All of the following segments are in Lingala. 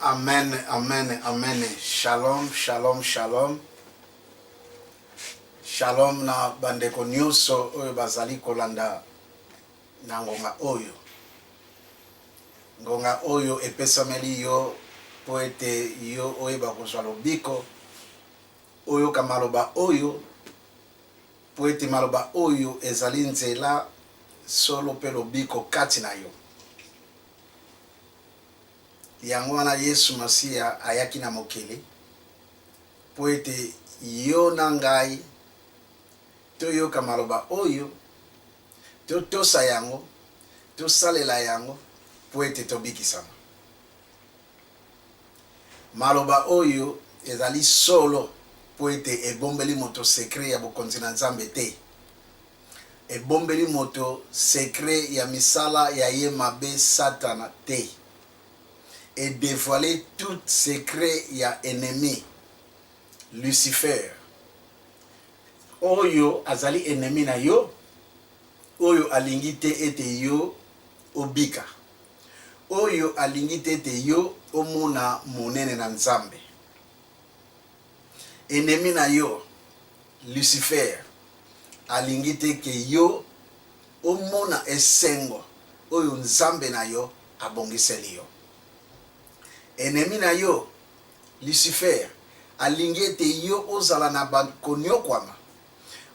Amen, amen, amen. Shalom, shalom, shalom. Shalom na bandeko nyonso oyo bazali kolanda na ngonga oyo. Ngonga oyo epesameli yo mpo ete yo oyeba kozwa lobiko, oyoka maloba oyo, mpo ete maloba oyo ezali nzela, solo mpe lobiko kati na yo. Yango wana Yesu Masiya ayaki na mokili mpo ete yo na ngai toyoka maloba oyo, totosa yango, tosalela yango mpo ete tobikisama. Maloba oyo ezali solo mpo ete ebombeli moto sekre ya Bokonzi na Nzambe te. Ebombeli moto sekre ya misala ya ye mabe Satana te. E devoiler tout secret ya ennemi Lucifer oyo azali ennemi na yo, oyo alingi te ete yo obika, oyo alingi te ete yo omona monene na Nzambe. Ennemi na yo Lucifer alingi te ke yo omona esengo oyo Nzambe na yo abongiseli yo. Ennemi na yo Lucifer alingi ete yo ozala na ba koniokwama,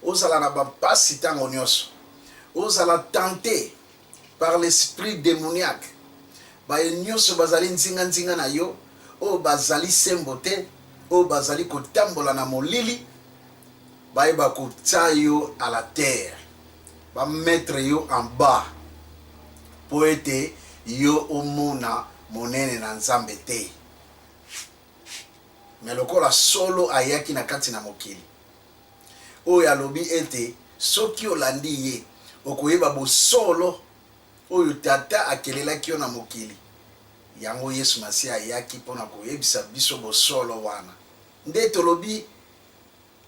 ozala na ba mpasi tango nionso, ozala tente par l'esprit demoniaque, baye nionso bazali nzinga nzinga na yo, oyo bazali sembo te, oyo bazali kotambola na molili, bayeba kotia yo à la terre, ba mettre yo en bas mpo ete yo omona monene na Nzambe te. Mais lokola solo ayaki na kati na mokili, oyo alobi ete soki olandi ye, okoyeba bosolo oyo Tata akelelaki yo na mokili, yango Yesu Masiya ayaki mpo na koyebisa biso bosolo wana. Nde tolobi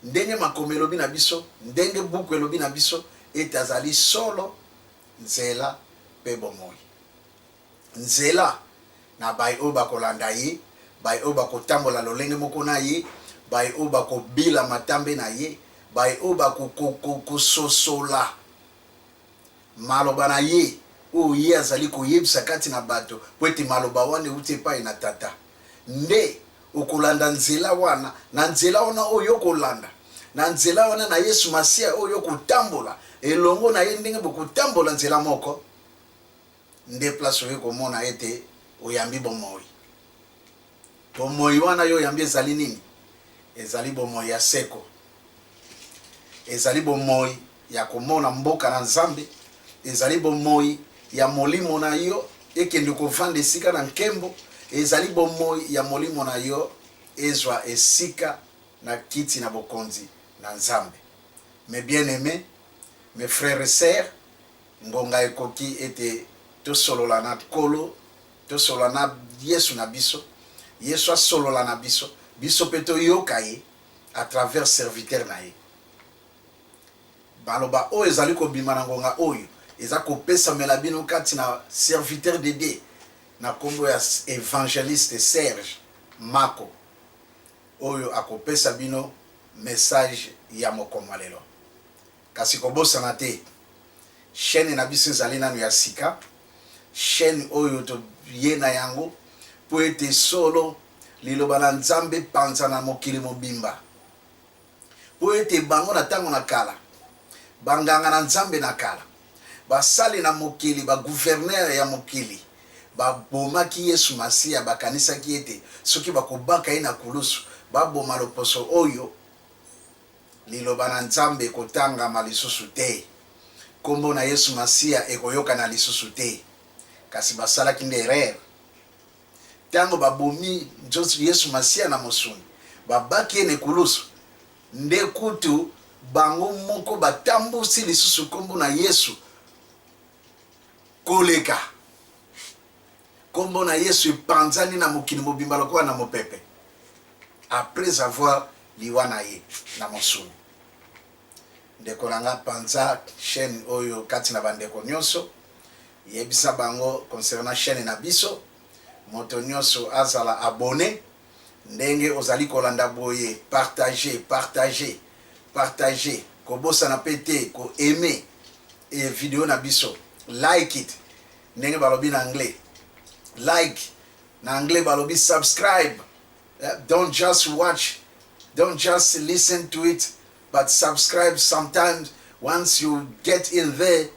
ndenge makomi elobi na biso, ndenge buku elobi na biso, ete azali solo, nzela, mpe bomoi. Nzela na baye oyo bakolanda ye, baye oyo bakotambola lolenge moko na ye, baye oyo bakobila matambe na ye, baye oyo bakososola maloba na ye oyo ye azali koyebisa kati na bato, mpo ete maloba wana euti epai na Tata. Nde okolanda nzela wana, na nzela wana oyo okolanda, na nzela wana na Yesu Masiya oyo okotambola elongo na ye, ndenge bokotambola nzela moko, Nde place oye komona ete oyambi bomoi. Bomoi wana yo oyambi ezali nini? Ezali bomoi ya seko. Ezali bomoi ya komona mboka na Nzambe. Ezali bomoi ya molimo na yo ekende kovanda esika na nkembo. Ezali bomoi ya molimo na yo ezwa esika na kiti na bokonzi na Nzambe. Mes bien-aimes, Mes frères et sœurs, ngonga ekoki ete tosolola na Nkolo, tosolola na Yesu na biso, Yesu asolola na biso, biso mpe toyoka ye à travers serviteur na ye. Maloba oyo ezali kobima na ngonga oyo eza kopesamela bino kati na serviteur de Dieu na kombo ya evangeliste Serge Mako oyo akopesa bino message ya mokolo lelo. Kasi kobosana te, chaîne na biso ezali nanu ya sika, chaîne oyo toye na yango mpo ete solo liloba na Nzambe epanza na mokili mobimba. Mpo ete bango na tango na kala, banganga na Nzambe na kala, basali na mokili, ba gouverneurs ya mokili, babomaki Yesu Masiya, bakanisaki ete soki bakobaka ye na kulusu, baboma loposo oyo, liloba na Nzambe ekotangama lisusu te, kombo na Yesu Masiya ekoyokana lisusu te. Kasi basalaki nde erreur. Tango babomi Yesu Masiya na mosuni, babaki ye na ekulusu, nde kutu bango moko batambusi lisusu kombo na Yesu koleka. Kombo na Yesu epanzani na mokili mobimba lokola na mopepe, après avoir liwa na ye na mosuni. Ndeko na nga, panza chaine oyo kati na bandeko nyonso, yebisa bango concernant chaine na biso, moto nyonso azala abonne. Ndenge ozali kolanda boye, partager, partager, partager, kobosana pe te ko aimer e video na biso, like it ndenge balobi na anglais, like na anglais balobi subscribe. Don't just watch, don't just listen to it, but subscribe. Sometimes once you get in there,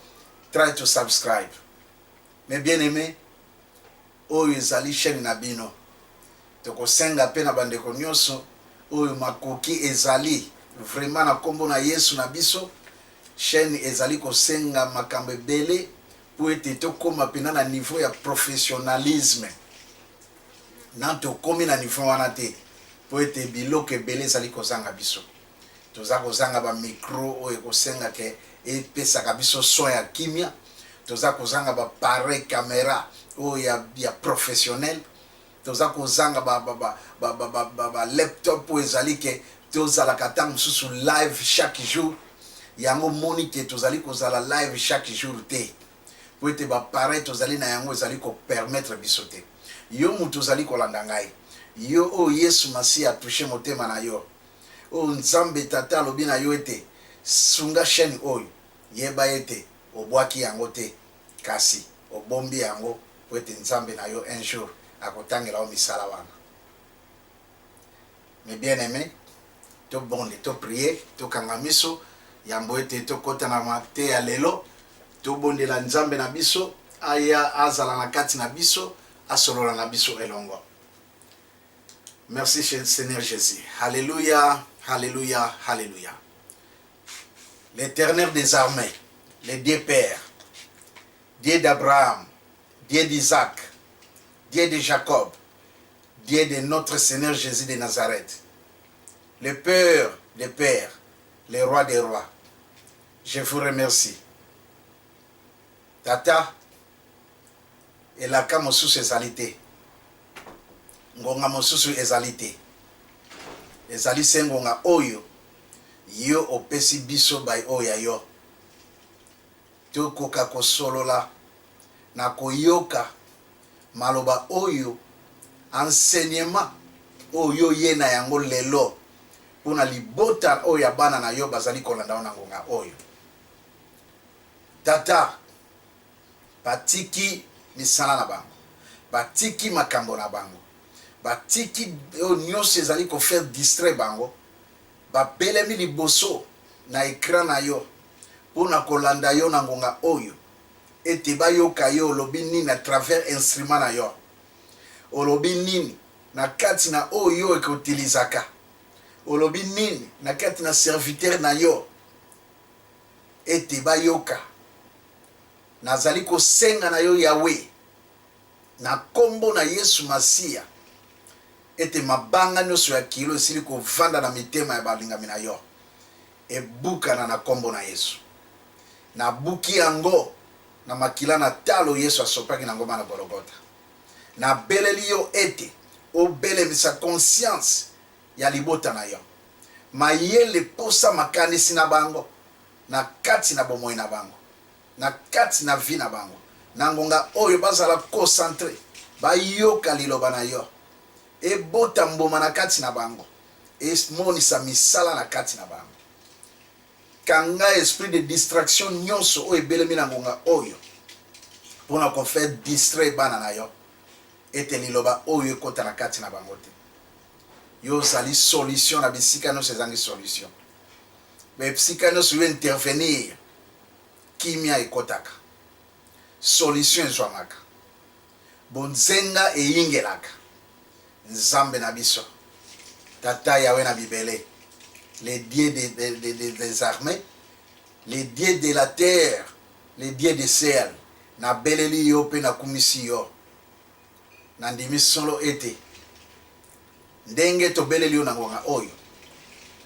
try to subscribe. Mais bien aimé, oyo ezali chaîne na bino, tokosenga pe na bandeko nyonso oyo makoki ezali vraiment na kombo na Yesu na biso. Chaîne ezali kosenga makambo ebele po ete tokoma pena na niveau ya professionnalisme. Na tokomi na niveau wana te po ete biloko ebele ezali kozanga biso. Toza kozanga ba micro oyo ekosenga ke epesaka biso son ya kimia, toza kozanga ba appareil camera oyo ya professionnel, toza kozanga ba laptop oyo ezali ke tozalaka ntango mosusu live chaque jour. Yango moni ke tozali kozala live chaque jour te po ete ba appareil tozali na yango ezali ko permettre biso te. Yo moto ozali kolanda ngai, yo oyo Yesu Masiya atouche motema na yo, oyo Nzambe Tata alobi na yo ete sunga chaîne oyo, yeba ete obwaki yango te, kasi obombi yango po ete Nzambe na yo un jour akotangela yo misala wana. Mes bien-aimés, tobonde, to prier, tokanga miso yambo ete tokota na mateya lelo. Tobondela Nzambe na biso aya azala na kati na biso, asolola na biso elongo. Merci Seigneur Jésus. Alléluia, alléluia, alléluia. L'Éternel des armées, le Dieu Père, Dieu d'Abraham, Dieu d'Isaac, Dieu de Jacob, Dieu de notre Seigneur Jésus de Nazareth, le Père des pères, le Roi des rois, je vous remercie. Tata, elaka mosusu ezali te, ngonga mosusu ezali te, ezali se ngonga oyo yo opesi biso bai oyo ya yo, tokoka kosolola na koyoka maloba oyo, enseignement oyo yo ye na yango lelo mpona libota oyo ya bana na yo bazali kolanda yo na ngonga oyo. Tata, batiki misala na bango, batiki makambo na bango, batiki oyo nyonso ezali kofaire distraire bango, babelemi liboso na ecran na yo mpona kolanda yo na ngonga oyo, ete bayoka yo olobi nini à travers instrument na yo, olobi nini na kati na oyo yo ekotilizaka, olobi nini na kati na serviteur na yo, ete bayoka. Nazali kosenga na yo Yahweh, na kombo na Yesu Masiya, ete mabanga nyonso ya kilo esili kovanda na mitema ya balingami na yo ebukana na kombo na Yesu. Nabuki yango na makila na talo Yesu asopaki na ngomba na Gologota. Nabeleli yo ete obelemisa conscience ya libota na yo, mayele, posa, makanisi na bango na kati na bomoi na bango, na kati na vie na bango, na ngonga oyo bazala concentre, bayoka liloba na yo, ebota mbuma na kati na bango, emonisa misala na kati na bango. Kanga esprit de distraction nyonso oyo ebelemi na ngonga oyo mpo na ko faire distraire bana na yo ete liloba oyo ekota na kati na bango te. Yo ozali solution na bisika nyonso ezangi solution. Bisika nyonso yo intervenir, kimia ekotaka, solution ezwamaka, bonzenga eyingelaka. Nzambe na biso, Tata Yahweh na bibele, le Dieu de, de, de, de, des armées, le Dieu de la terre, le Dieu de ciel, nabeleli yo mpe nakumisi yo. Nandimi solo ete ndenge tobeleli yo na ngonga oyo,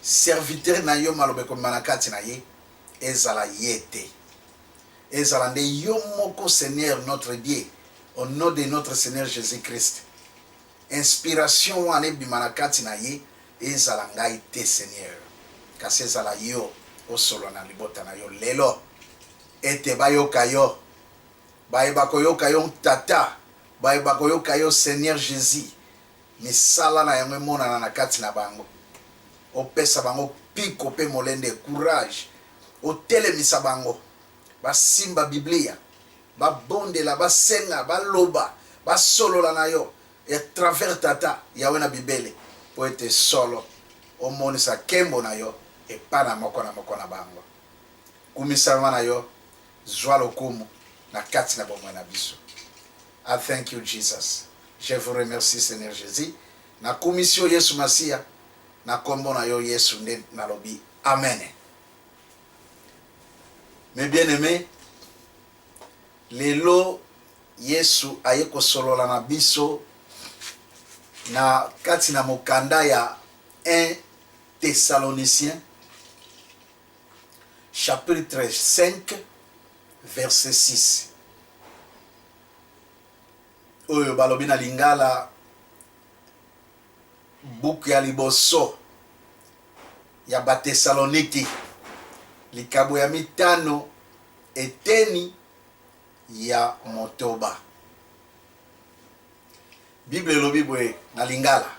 serviteur na yo maloba ekomema na kati na ye ezala ye te, ezala nde yo moko Seigneur notre Dieu, au nom de notre Seigneur Jésus-Christ. Inspiration wana ebima na kati na ye, ezala ngai te Seigneur, kasi ezala yo osolola na libota na yo lelo ete bayoka yo, baye bakoyoka yo Tata, baye bakoyoka yo Seigneur Jesus, misala na yango emonana na kati na bango. Opesa bango piko pe molende, courage, otelemisa bango basimba Biblia, babondela, basenga, baloba, basolola na yo à travers Tata Yawe na bibele, mpo ete solo omonisa nkembo na yo epai na moko na moko na bango. Kumisama na yo, zwa lokumu na kati na bomoi na biso. I thank you Jesus. Je vous remercie Seigneur Jésus. Nakumisi yo Yesu Masiya, na kombo na yo Yesu nde nalobi amen. Mes bien-aimés, lelo Yesu aye kosolola na biso na kati na mokanda ya 1 Thessaloniciens chapitre 5 verset 6, oyo balobi na lingala buku ya liboso ya Batesaloniki likabo ya mitano eteni ya motoba. Bible elobi boye na lingala: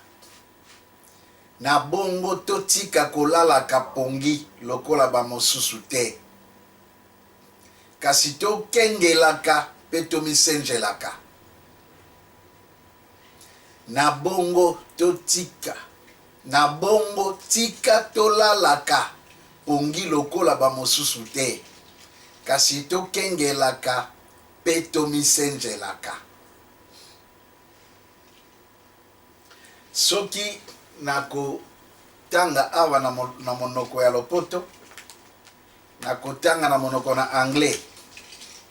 na bongo totika kolalaka pongi lokola bamosusu te, kasi tokengelaka mpe tomisenjelaka. Na bongo totika, na bongo tika tolalaka pongi lokola bamosusu te, kasi tokengelaka mpe tomisenjelaka. Soki nakotanga awa na monoko ya lopoto, nakotanga na monoko na anglais,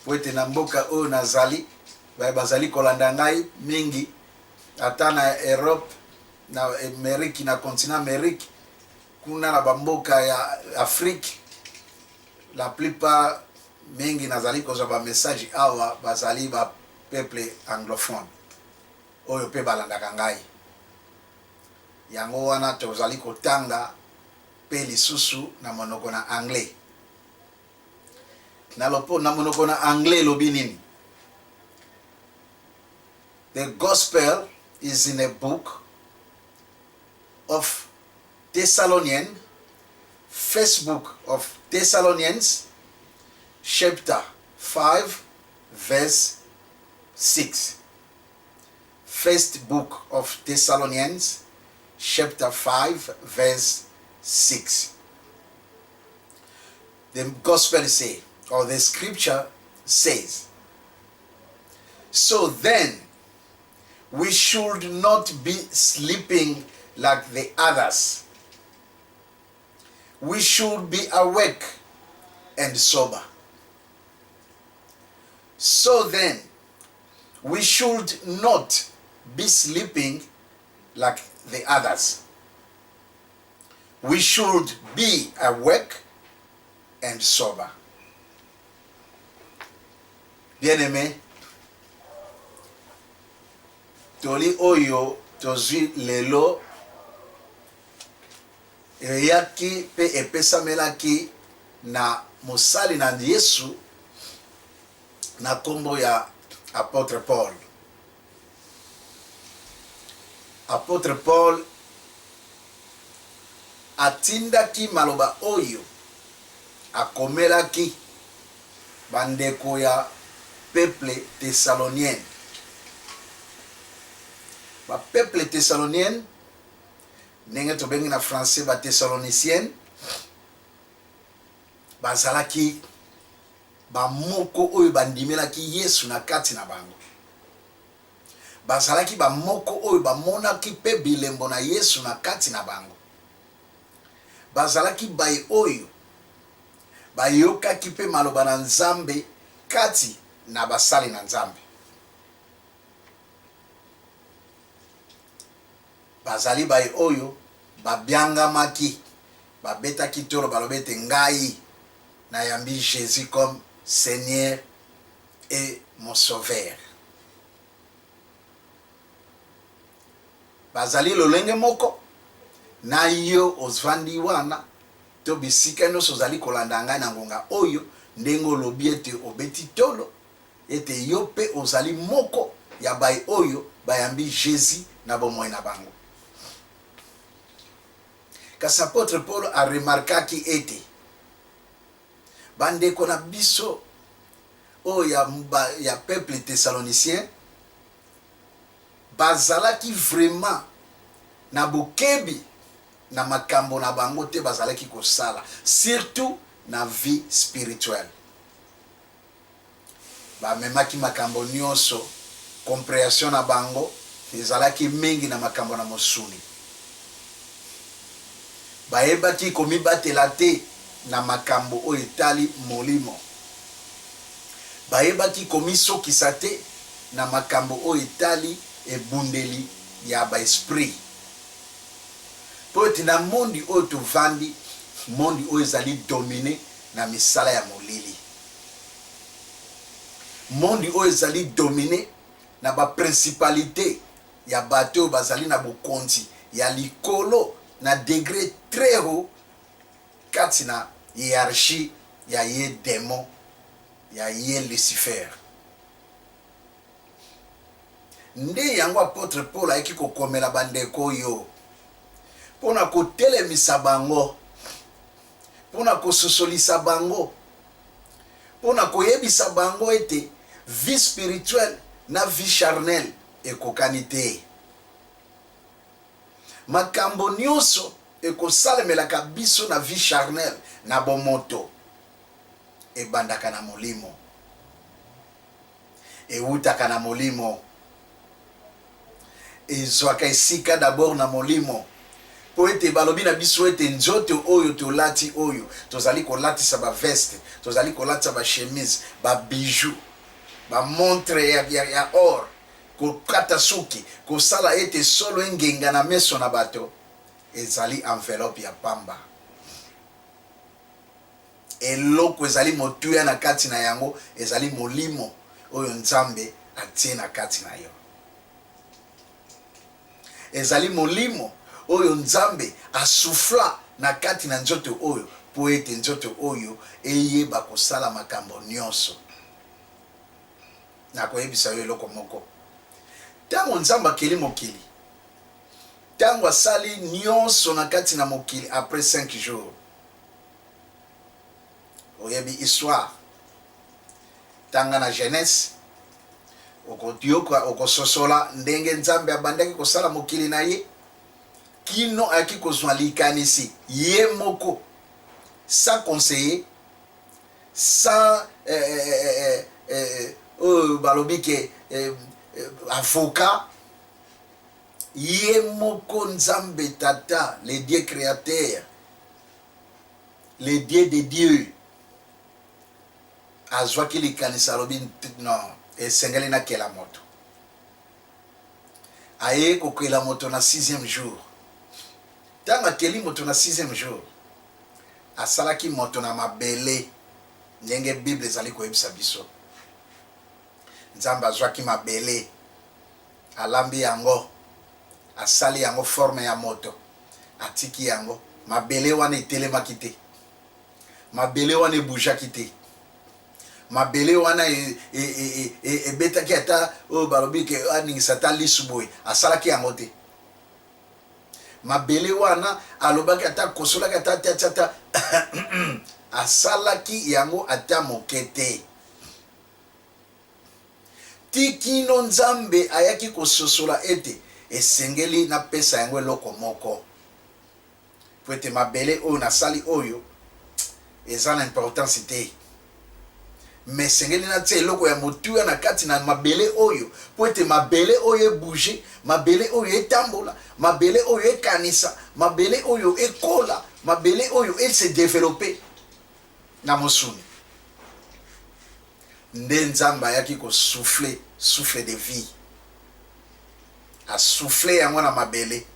po ete na mboka oyo nazali, baye bazali kolanda ngai mingi, ata na Europe, na Amerique, na continent Amerique, kuna na bamboka ya Afrique, la plupart mingi nazali kozwa ba message awa bazali ba peuple anglophone oyo pe balandaka ngai. Yango wana tozali kotanga pe lisusu na monoko na anglais. Na lopo, na monoko na anglais elobi nini? The gospel is in a book of Thessalonian, first book of Thessalonians, chapter 5, verse 6. First book of Thessalonians, chapter 5, verse 6. The gospel say, or the scripture says, so then we should not be sleeping like the others. We should be awake and sober. So then, we should not be sleeping like the others. We should be awake and sober. Bien aime, toli oyo tozwi lelo eyaki mpe epesamelaki na mosali na Yesu na nkombo ya Apotre Paul. Apotre Paul atindaki maloba oyo akomelaki bandeko ya peuple thessalonienne. Ba peuple thessalonienne, ndenge tobengi na français ba thessalonicienne, bazalaki bamoko oyo bandimelaki Yesu na kati na bango. Bazalaki bamoko oyo bamonaki mpe bilembo na Yesu na kati na bango. Bazalaki baye oyo bayokaki mpe maloba na Nzambe kati na basali na Nzambe. Bazali baye oyo babiangamaki, babetaki tolo, balobi ete ngai nayambi Jesus comme Seigneur et mon Sauveur. Bazali lolenge moko na yo ovandi wana to bisika nyonso ozali kolanda ngai na ngonga oyo, ndenge olobi ete obeti tolo ete yo mpe ozali moko ya baye oyo bayambi Jesus na bomoi na bango. Kasi apotre Paul aremarkaki ete bandeko na biso oyo ya, ya peuple thessalonicien bazalaki vraiment na bokebi na makambo na bango te bazalaki kosala, surtout na vie spirituelle. Bamemaki makambo nyonso, comprehension na bango ezalaki mingi na makambo na mosuni. Bayebaki komibatela te na makambo oyo etali molimo. Bayebaki komisokisa te na makambo oyo etali ebundeli ya ba esprit. Mpo ete na mondi oyo tovandi, mondi oyo ezali domine na misala ya molili. Mondi oyo ezali domine na ba principalites ya bato oyo bazali na bokonzi ya likolo na degre très haut kati na hierarchie ya ye demon ya ye Lucifer. Nde yango apotre Paul ayaki kokomela bandeko oyo mpo na kotelemisa bango, mpo na kososolisa bango, mpo na koyebisa bango ete vie spirituelle na vie charnelle ekokani te. Makambo nyonso ekosalemelaka biso na vie charnelle, na bomoto, ebandaka na molimo. Ewutaka na molimo. Ezwaka esika d'abord na molimo. Mpo ete balobi na biso ete nzoto oyo tolati oyo, tozali kolatisa ba veste, tozali kolatisa ba chemise, ba bijoux, ba montre ya, ya, ya or, kokata suki, kosala ete solo engenga na meso na bato, ezali enveloppe ya pamba. Eloko ezali motuya na kati na yango ezali molimo oyo Nzambe atie na kati na yo. Ezali molimo oyo Nzambe asouffla na kati na nzoto oyo mpo ete nzoto oyo eyeba kosala makambo nyonso. Nakoyebisa yo eloko moko. Ntango Nzambe akeli mokili, ntango asali nyonso na kati na mokili après 5 jours, oyebi histoire, tanga na Genèse, okoyoka, okososola ndenge Nzambe abandaki kosala mokili na ye kino ayaki kozwa likanisi ye moko sans conseiller, sans eh, eh, eh, eh, oyo balobi ke eh, eh, avocat ye moko Nzambe Tata, le Dieu créateur, le Dieu de Dieu, azwaki likanisi, alobi non, esengeli nakela moto. Aye kokela moto na sixième jour. Ntango akeli moto na sixième jour, asalaki moto na mabele, ndenge Bible ezali koyebisa biso. Nzambe azwaki mabele, alambi yango, asali yango forme ya moto, atiki yango. Mabele wana etelemaki te, mabele wana ebujaki te, mabele wana ebetaki e, e, e, e, ata oyo balobi ke aningisa ata lisu boye, asalaki yango te. Mabele wana alobaki ata akosolaki ata ati ati ata asalaki yango ata moke te. Ti kino Nzambe ayaki kososola ete esengeli napesa yango eloko moko. Mpo ete mabele oyo nasali oyo eza na importance te. Mais esengeli natia eloko ya motuya na kati na mabele oyo mpo ete mabele oyo ebouge, mabele oyo etambola, mabele oyo ekanisa, mabele oyo ekola, mabele oyo ese developper na mosuni. Nde Nzambe ayaki ko souffler souffle de vie. A souffler yango na mabele.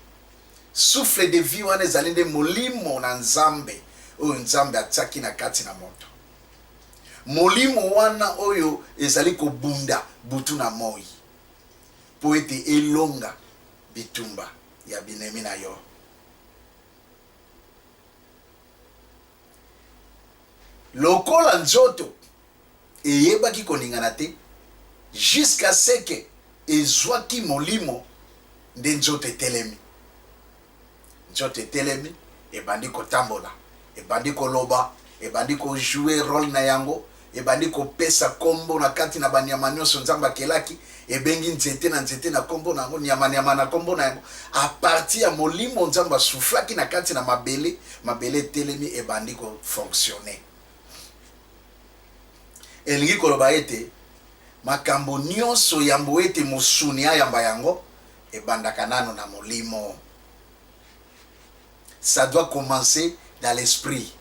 Souffle de vie wana ezali nde molimo na Nzambe oyo Nzambe atiaki na kati na moto. Molimo wana oyo ezali kobunda butu na moi mpo ete elonga bitumba ya binemi na yo. Lokola nzoto eyebaki koningana te jusqu'à ce que ezwaki molimo nde nzoto etelemi. Nzoto etelemi, ebandi kotambola, ebandi koloba, ebandi ko jouer role na yango, ebandi kopesa kombo na kati na banyama nyonso Nzambe akelaki, ebengi nzete na nzete na kombo na yango, nyama nyama na kombo na yango. A partir ya molimo Nzambe asoufflaki na kati na mabele, mabele etelemi, ebandi ko fonctionner. Elingi koloba ete makambo nyonso yambo ete mosuni ayamba yango, ebandaka nano na molimo. Ça doit commencer dans l'esprit.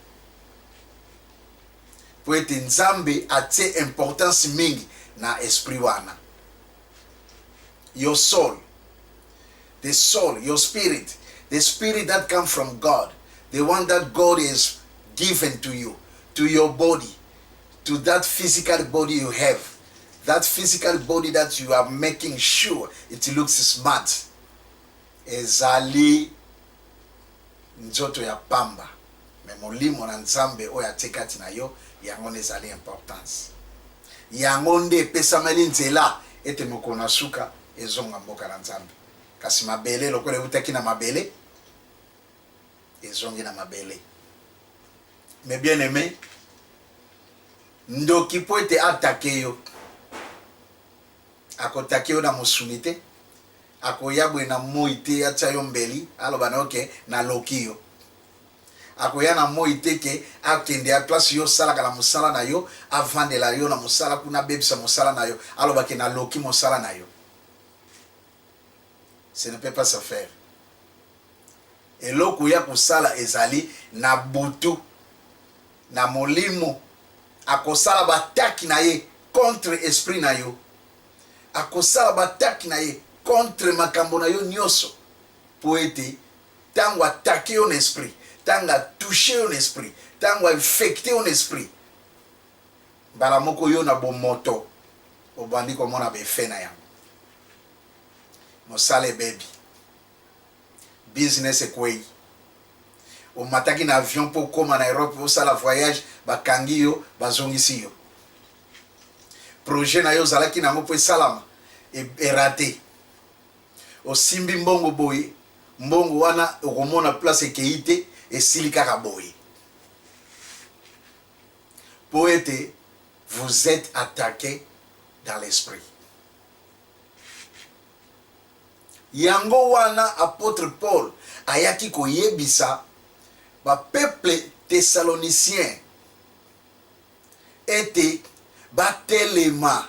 Po ete Nzambe atie importance mingi na esprit wana. Your soul, the soul, your spirit, the spirit that come from God, the one that God has given to you, to your body, to that physical body you have, that physical body that you are making sure it looks smart. Ezali nzoto ya pamba, mais molimo na Nzambe oyo atie kati na yo, yango nde ezali importance. Yango nde epesameli nzela ete mokolo na suka ezonga mboka na Nzambe. Kasi mabele lokola eutaki na mabele, ezongi na mabele. Mais bien aimé, ndoki mpo ete atake yo, akotake yo na mosuni te, akoya boye na moi te atia yo mbeli, aloba na yo ke naloki yo. Akoya na moi te ke akende ya place yo osalaka na mosala na yo, avandela yo na mosala kuna, abebisa mosala na yo, aloba ke naloki mosala na yo. Ce ne peut pas se faire. Eloko ya kosala ezali na butu, na molimo, akosala ba attaque na ye contre esprit na yo, akosala ba attaque na ye contre makambo na yo nioso, po ete tango attaque yo na esprit, tango a touche yo na esprit, tango a infecte yo na esprit, mbala moko yo na bomoto obandi komona ba effet na yango. Mosala ebebi. Business ekweyi. Omataki na avion mpo okoma na Europe osala voyage, bakangi yo, bazongisi yo. Projet na yo ozalaki na yango mpo esalama, e rate. Osimbi mbongo boye, mbongo wana okomona place ekeyi te, esili kaka boye. Mpo ete vous etes attaque dans l'esprit. Yango wana apotre Paul ayaki koyebisa ba peuple thessalonicien ete batelema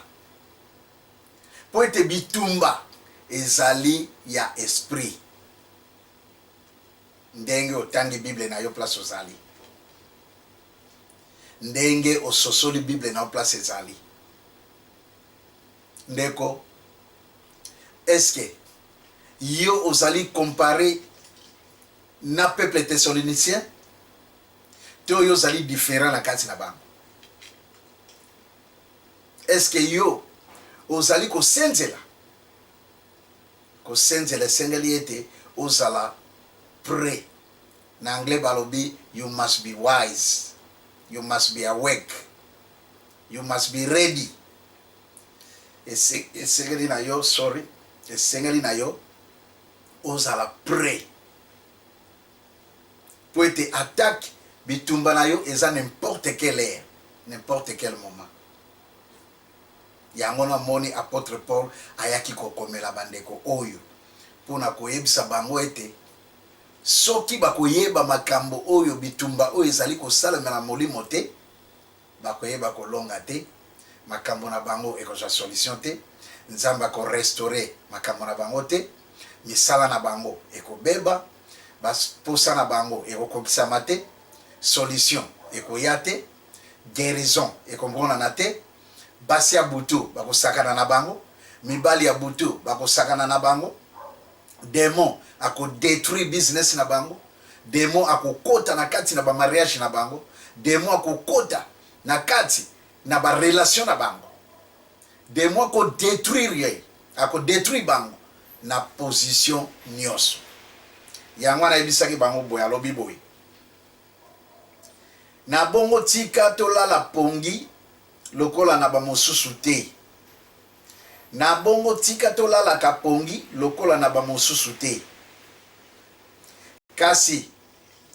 mpo ete bitumba ezali ya esprit. Ndenge otangi Bible na yo place ozali, ndenge ososoli Bible na yo place ezali. Ndeko, est-ce que yo ozali comparer na peuple thessalonicien to yo ozali different na kati na bango? Est-ce que yo Ozali kosenzela? Kosenzela esengeli ete ozala près. Na anglais balobi you must be wise, you must be awake, you must be ready. Esengeli na yo, sorry, esengeli na yo ozala près mpo ete attaque bitumba na yo eza n'importe quelle heure, n'importe quel moment. Yango namoni apotre Paul ayaki kokomela bandeko oyo mpo na koyebisa bango ete soki bakoyeba makambo oyo bitumba oyo ezali kosalema na molimo te, bakoyeba kolonga te, makambo na bango ekozwa solution te, Nzambe ako restaurer makambo na bango te, misala na bango ekobeba, ba posa na bango ekokokisama te, solution ekoya te, guerison ekomonana te, basi ya butu bakosakana na bango, mibali ya butu bakosakana na bango, demon ako detruire business na bango, demon akokota na kati na ba mariage na bango, demon akokota na kati na ba relation na bango, demon ako detruire ye, ako detruire bango na position nyonso. Yango wana ayebisaki bango boye, alobi boye: Na bongo tika tolala pongi lokola na bamosusu te. Na bongo tika tolalaka pongi lokola na bamosusu te. Kasi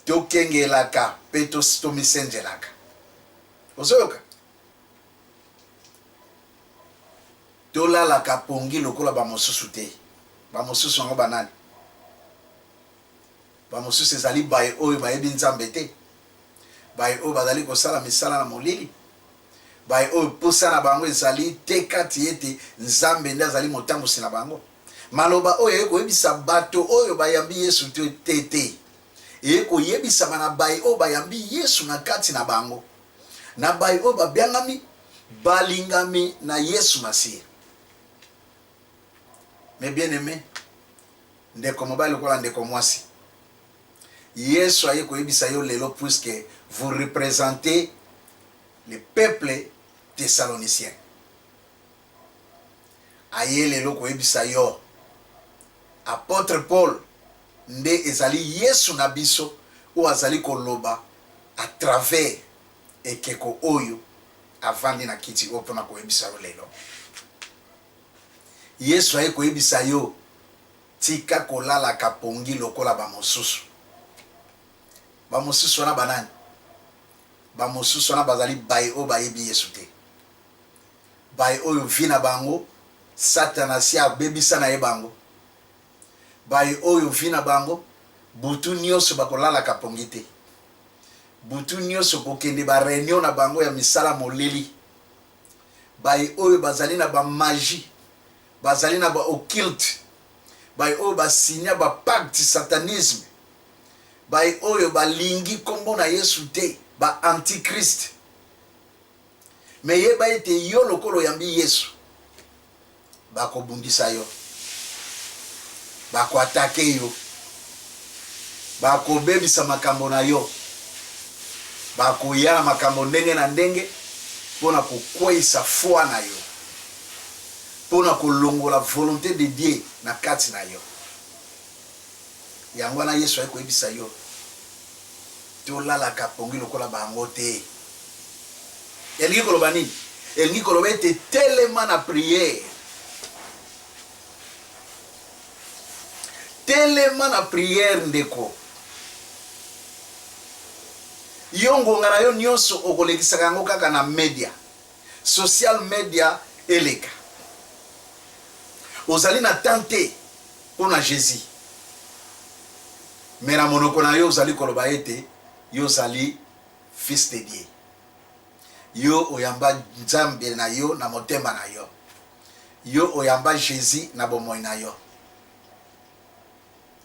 tokengelaka mpe tomisenzelaka. Ozoyoka? Tolalaka pongi lokola bamosusu te. Bamosusu yango banani? Bamosusu ezali baye oyo bayebi Nzambe te, baye oyo bazali kosala misala na molili, baye oyo mposa na bango ezali te kati ete Nzambe nde azali motambusi na bango. Maloba oyo eye koyebisa bato oyo bayambi Yesu te te te. Eye koyebisama na baye oyo bayambi Yesu na kati na bango, na baye oyo babiangami balingami na Yesu Masiya. Mes bien-ames, Ndeko mobali lokola ndeko mwasi, Yesu aye koyebisa yo lelo puisque vous representez le peuple thessalonicien. Aye lelo koyebisa yo apotre Paul nde ezali Yesu na biso oyo azali koloba à travers ekeko oyo avandi na kiti oyo mpona koyebisa yo lelo. Yesu aye koyebisa yo, tika kolalaka pongi lokola bamosusu. Bamosusu wana banani? Bamosusu wana bazali baye oyo bayebi Yesu te, baye oyo vie na bango Satana asi abebisa na ye bango, baye oyo vie na bango butu nyonso bakolalaka pongi te, butu nyonso kokende ba reunion na bango ya misala molili. Baye oyo bazali na ba magie, bazali na ba occulte, baye oyo ba signa ba pacte satanisme, baye oyo balingi kombo na Yesu te, ba antichrist. Mais yeba ete yo lokola oyambi Yesu, Bakobundisa yo, bako attaquer yo, bakobebisa makambo na yo, bakoya na makambo ndenge na ndenge mpo na kokweisa foi na yo, mpo na kolongola volonte de Dieu na kati na yo. Yango wana Yesu aye koyebisa yo, tolalaka pongi lokola bango te. Elingi koloba nini? Elingi koloba ete telema na priere, telema na priere ndeko. Yo ngonga na yo nyonso okolekisaka yango kaka na media, social media eleka. Ozali na temps te mpo na Jesus. Mais na monoko na yo ozali koloba ete yo ozali fils de Dieu. Yo oyamba Nzambe na yo na motema na yo. Yo oyamba Jesus na bomoi na yo.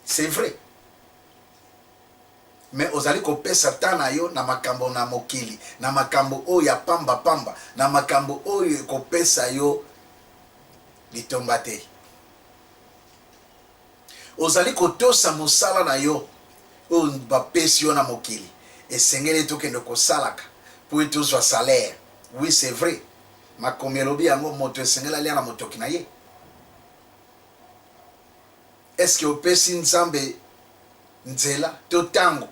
C'est vrai. Mais ozali kopesa temps na yo na makambo na mokili, na makambo oyo ya pamba pamba, na makambo oyo ekopesa yo litomba te. Ozali kotosa mosala na yo oyo bapesi yo na mokili. Esengeli ete okende kosalaka mpo ete ozwa salaire. Oui, c'est vrai. Makomi elobi yango, moto esengeli alia na motoki na ye. Est-ce que opesi Nzambe nzela to tango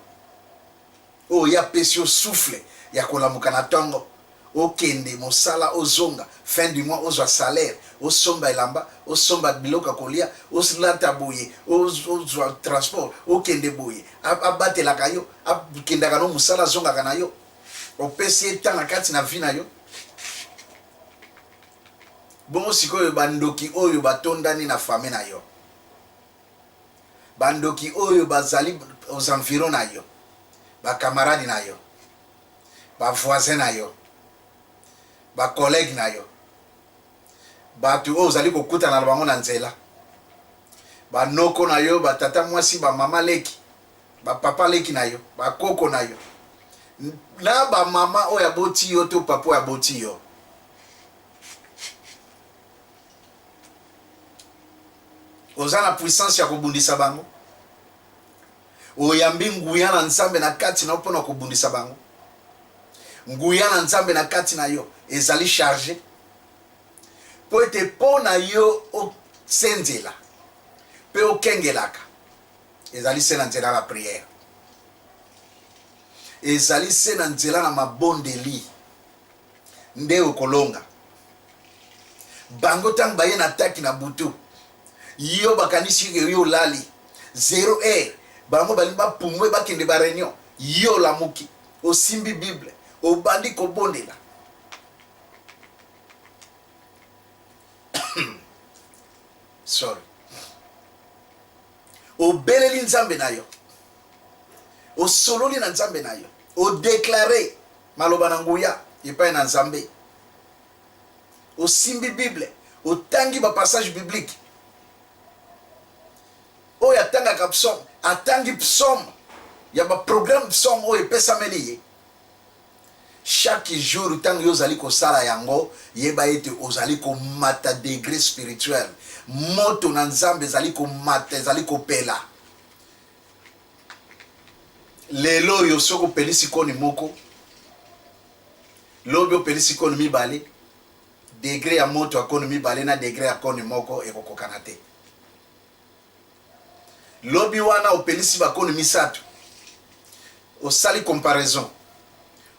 oyo ye apesi yo souffle ya kolamuka na tongo, okende mosala, ozonga fin du mois ozwa salaire, osomba elamba, osomba biloko ya kolia, olata boye, ozwa transport, okende boye, abatelaka yo, akendaka no mosala, azongaka na yo, opesi ye temps na kati na vie na yo? Bongo sikoyo bandoki oyo batondani na famille na yo, bandoki oyo bazali aux environs na yo, ba camarades na yo, ba voisins na yo, ba collègues na yo, bato oyo ozali kokutana na bango na nzela, ba noko na yo, ba tata mwasi, ba mama leki, ba papa leki na yo, ba koko na yo, na ba mama oyo aboti yo to papa oyo aboti yo. Oza na puissance ya kobundisa bango? Oyambi nguya na Nzambe na kati na yo mpo na kobundisa bango? Nguya na Nzambe na kati na yo ezali charge mpo ete mpo na yo osenzela mpe okengelaka, ezali se na nzela na prière, ezali se na nzela na mabondeli nde okolonga bango. Ntango baye na ataki na butu, yo bakanisi yo olali 0 heure, bango balingi bapumbwe bakende ba reunion, yo olamuki, osimbi Bible, obandi kobondela. Sorry. Obeleli Nzambe na yo, osololi na Nzambe na yo, odeklare maloba na nguya epai na Nzambe, osimbi Bible, otangi ba passage biblique. Oyo atangaka psaume, atangi psaume ya ba programme psaume oyo epesameli ye chaque jour. Ntango yo ozali kosala yango, yeba ete ozali komata degré spirituel. Moto na Nzambe ezali komata, ezali kopela. Lelo oyo soki opelisi koni moko, lobi opelisi koni mibale, degré ya moto ya koni mibale na degré ya koni moko ekokokana te. Lobi wana opelisi bakoni misato, osali comparaison,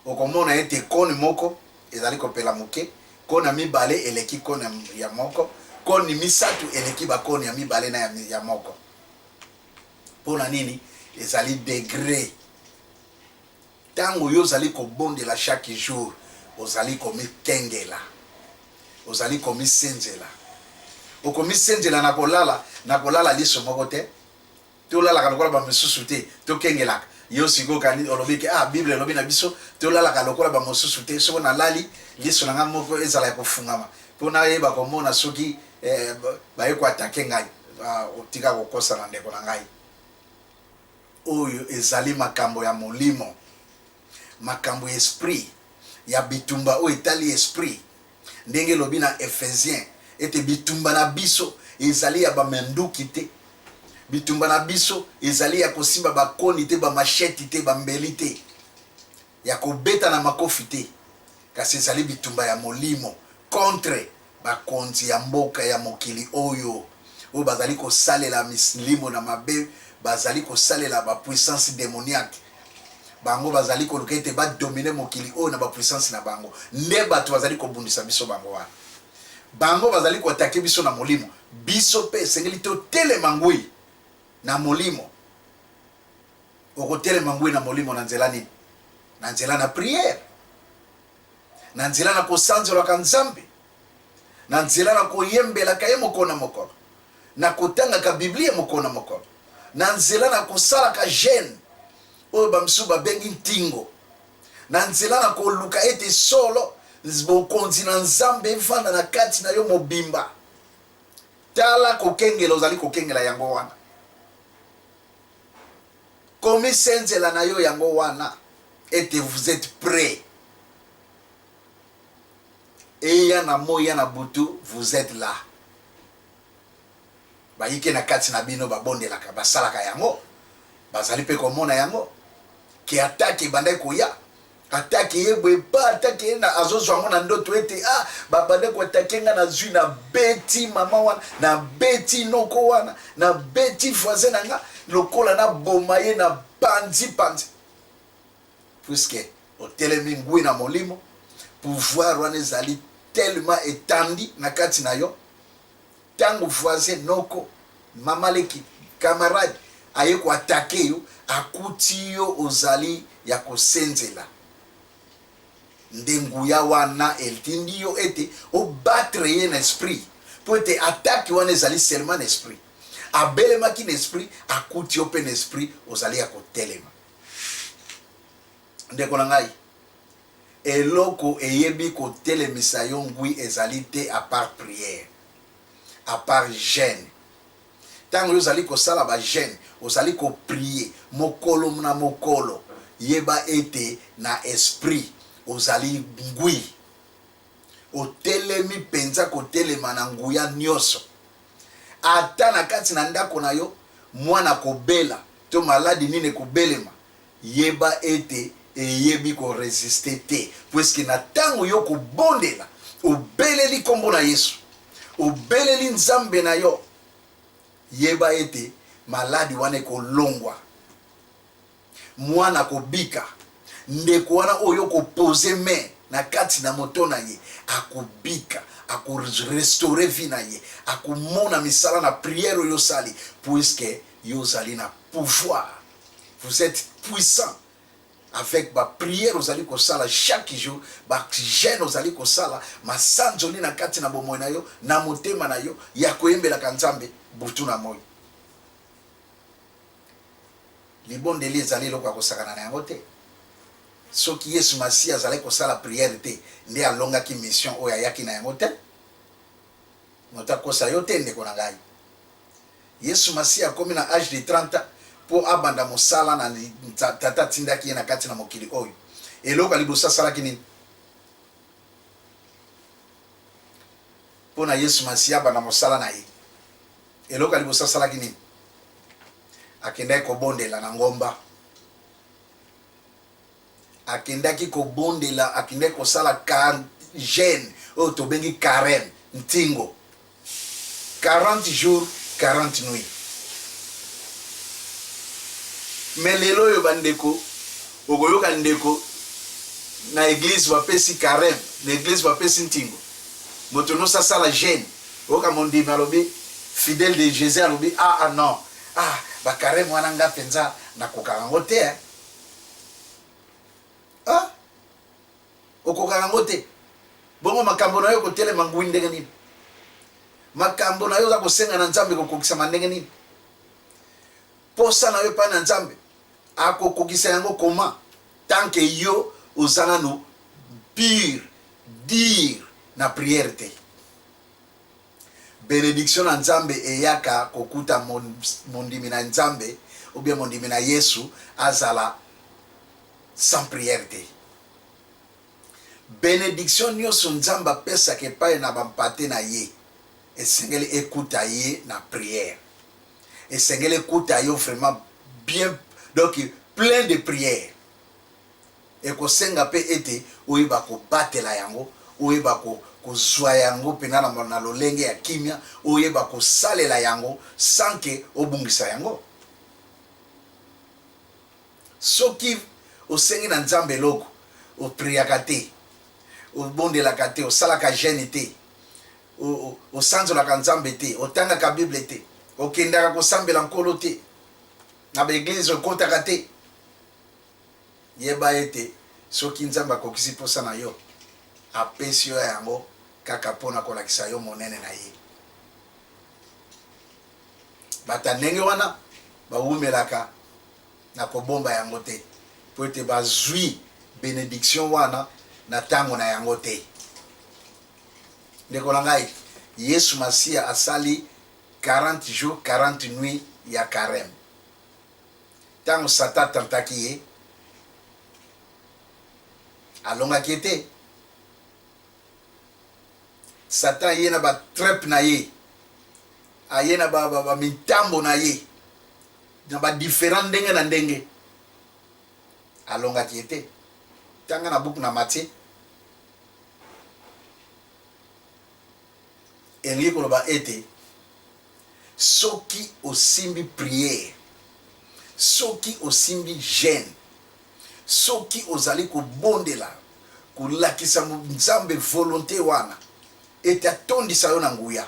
okomona ete koni moko ezali kopela moke, koni ya mibale eleki koni ya moko, koni misato eleki bakoni ya mibale na ya moko. Mpo na nini? Ezali degre. Ntango yo ozali kobondela chaque jour, ozali komikengela, ozali komisenzela. Okomisenzela na kolala, na kolala liso moko te. Tolalaka lokola bamosusu te, tokengelaka. Yo sikoyo kani olobi ke ah, Bible elobi na biso tolalaka lokola bamosusu te. Soko nalali, liso na ngai moko ezala ya kofungama mpo nayeba komona soki eh, baye koatake ngai. Ah, otika kokosana, ndeko na ngai. Oyo ezali makambo ya molimo, makambo ya esprit, ya bitumba oyo etali esprit. Ndenge elobi na Ephesiens ete bitumba na biso ezali ya bamanduki te, bitumba na biso ezali ya kosimba bakoni te, bamasheti te, bambeli te, ya kobeta na makofi te, kasi ezali bitumba ya molimo contre bakonzi ya mboka ya mokili oyo, oyo bazali kosalela milimo na mabe, bazali kosalela ba puissance demoniaque. Bango bazali koluka ete ba dominer mokili oyo na ba puissance na bango. Nde bato bazali kobundisa biso bango wana. Bango bazali ko attaquer biso na molimo. Biso pe esengeli totelema ngwi na molimo. Okotelema ngwi na molimo na nzela nini? Na nzela na prière. Na nzela na kosanzolaka Nzambe, na nzela na koyembelaka ye mokolo na mokolo, na kotangaka Biblia mokolo na mokolo, na nzela na kosalaka jeune oyo bamisusu babengi ntingo, na nzela na koluka ete solo bokonzi na Nzambe efanda na kati na yo mobimba. Tala kokengela ozali kokengela yango wana. Komisenzela na yo yango wana ete vous etes prêt. Eya na moi ya na butu, vous etes là. Bayike na kati na bino babondelaka, basalaka yango, bazali mpe komona yango ke atake ebandaki koya. Atake ye boye pa atake ye na azozwa yango na ndoto ete ah babande koatake nga nazwi na beti mama wana na beti noko wana na beti voisin na nga lokola naboma ye na panzi panzi puisque otelemi ngwi na molimo pouvoir wana ezali tellement etandi na kati na yo ntango voisin noko mama leki camarade aye koatake yo akuti yo ozali ya kosenzela nde nguya wana etindi yo ete obatre ye na esprit mpo ete atake wana ezali seulement na esprit abelemaki na esprit akuti yo mpe na esprit ozali ya kotelema ndeko na ngai eloko eyebi kotelemisa yo ngwi ezali te à part prière à part jeûne ntango yo ozali kosala bajeûne ozali koprie mokolo na mokolo yeba ete na esprit ozali ngwi otelemi mpenza kotelema na nguya nyonso ata na kati na ndako na yo mwana kobela to maladi nini ekobelema yeba ete eyebi koresiste te puiske na ntango yo kobondela obeleli nkombo na yesu obeleli nzambe na yo yeba ete maladi wana ekolongwa mwana akobika ndeko wana oyo okopose main na kati na moto na ye akobika akorestaure vie na ye akomona misala na priere oyo osali puiske yo ozali na pouvoir vous êtes puissant avec bapriere ozali kosala chaque jour bajeune ozali kosala masanzoli na kati na bomoi na yo na motema na yo ya koyembelaka nzambe butu na moi libondeli ezali eloko ya kosakana na yango te soki yesu masiya azalaki kosala priere te nde alongaki mission oyo ayaki na yango te moto akosa yo te ndeko na ngai yesu masiya akomi na age de 30 ans mpo abanda mosala na tata atindaki ye na kati na mokili oyo eloko ya liboso asalaki nini mpo na yesu masiya abanda mosala na ye eloko ya liboso asalaki nini akendaki kobondela na ngomba akendaki kobondela akendaki kosala jeûne oyo tobengi carême ntingo 40 jours 40 nuits me lelo oyo bandeko okoyoka ndeko na eglise bapesi carême na eglise bapesi ntingo moto nyonso asala jeûne oyoka mondimi alobi fidèle de jésus alobi ah, ah non ah bacarême wana nga mpenza nakokaka yango te eh. ah okokaka yango te bongo makambo na yo ekotelema ngwi ndenge nini makambo na yo oza kosenga na nzambe ekokokisama ndenge nini posa na yo epai na nzambe akokokisa yango koma tant que yo oza nanu pure dire na prière te benediction na nzambe eyaka kokuta mondimi na nzambe ou bien mondimi na yesu azala sans prière te benediction nyonso nzambe apesaka epai na bampate na ye esengeli ekuta ye na prière esengeli ekuta yo vraiment bien donc plein de prière ekosenga mpe ete oyeba kobatela yango oyeba kozwa yango mpena na lolenge ya kimia oyeba kosalela yango sans que obungisa yango soki osengi na nzambe eloko opriaka te obondelaka te osalaka jeûne te osanzolaka nzambe te otangaka bible te okendaka kosambela nkolo te na baeglize okotaka te yeba ete soki nzambe akokisi mposa na yo apesi yo yango kaka mpona kolakisa yo monene na ye bato ya ndenge wana bawumelaka na kobomba yango te mpo ete bazwi benediction wana na ntango na yango te ndeko na ngai yesu masiya asali 40 jours 40 nuits ya carême ntango satan atantaki ye alongaki ye te satan aye na batrepe na ye aye na bamitambo ba, ba na ye na badifférent ndenge na ndenge alongaki ye te. Tanga na buku na Matthieu. Elingi koloba ete soki osimbi prière, soki osimbi jeune, soki ozali kobondela, kolakisa Nzambe volonte wana ete atondisa yo na nguya,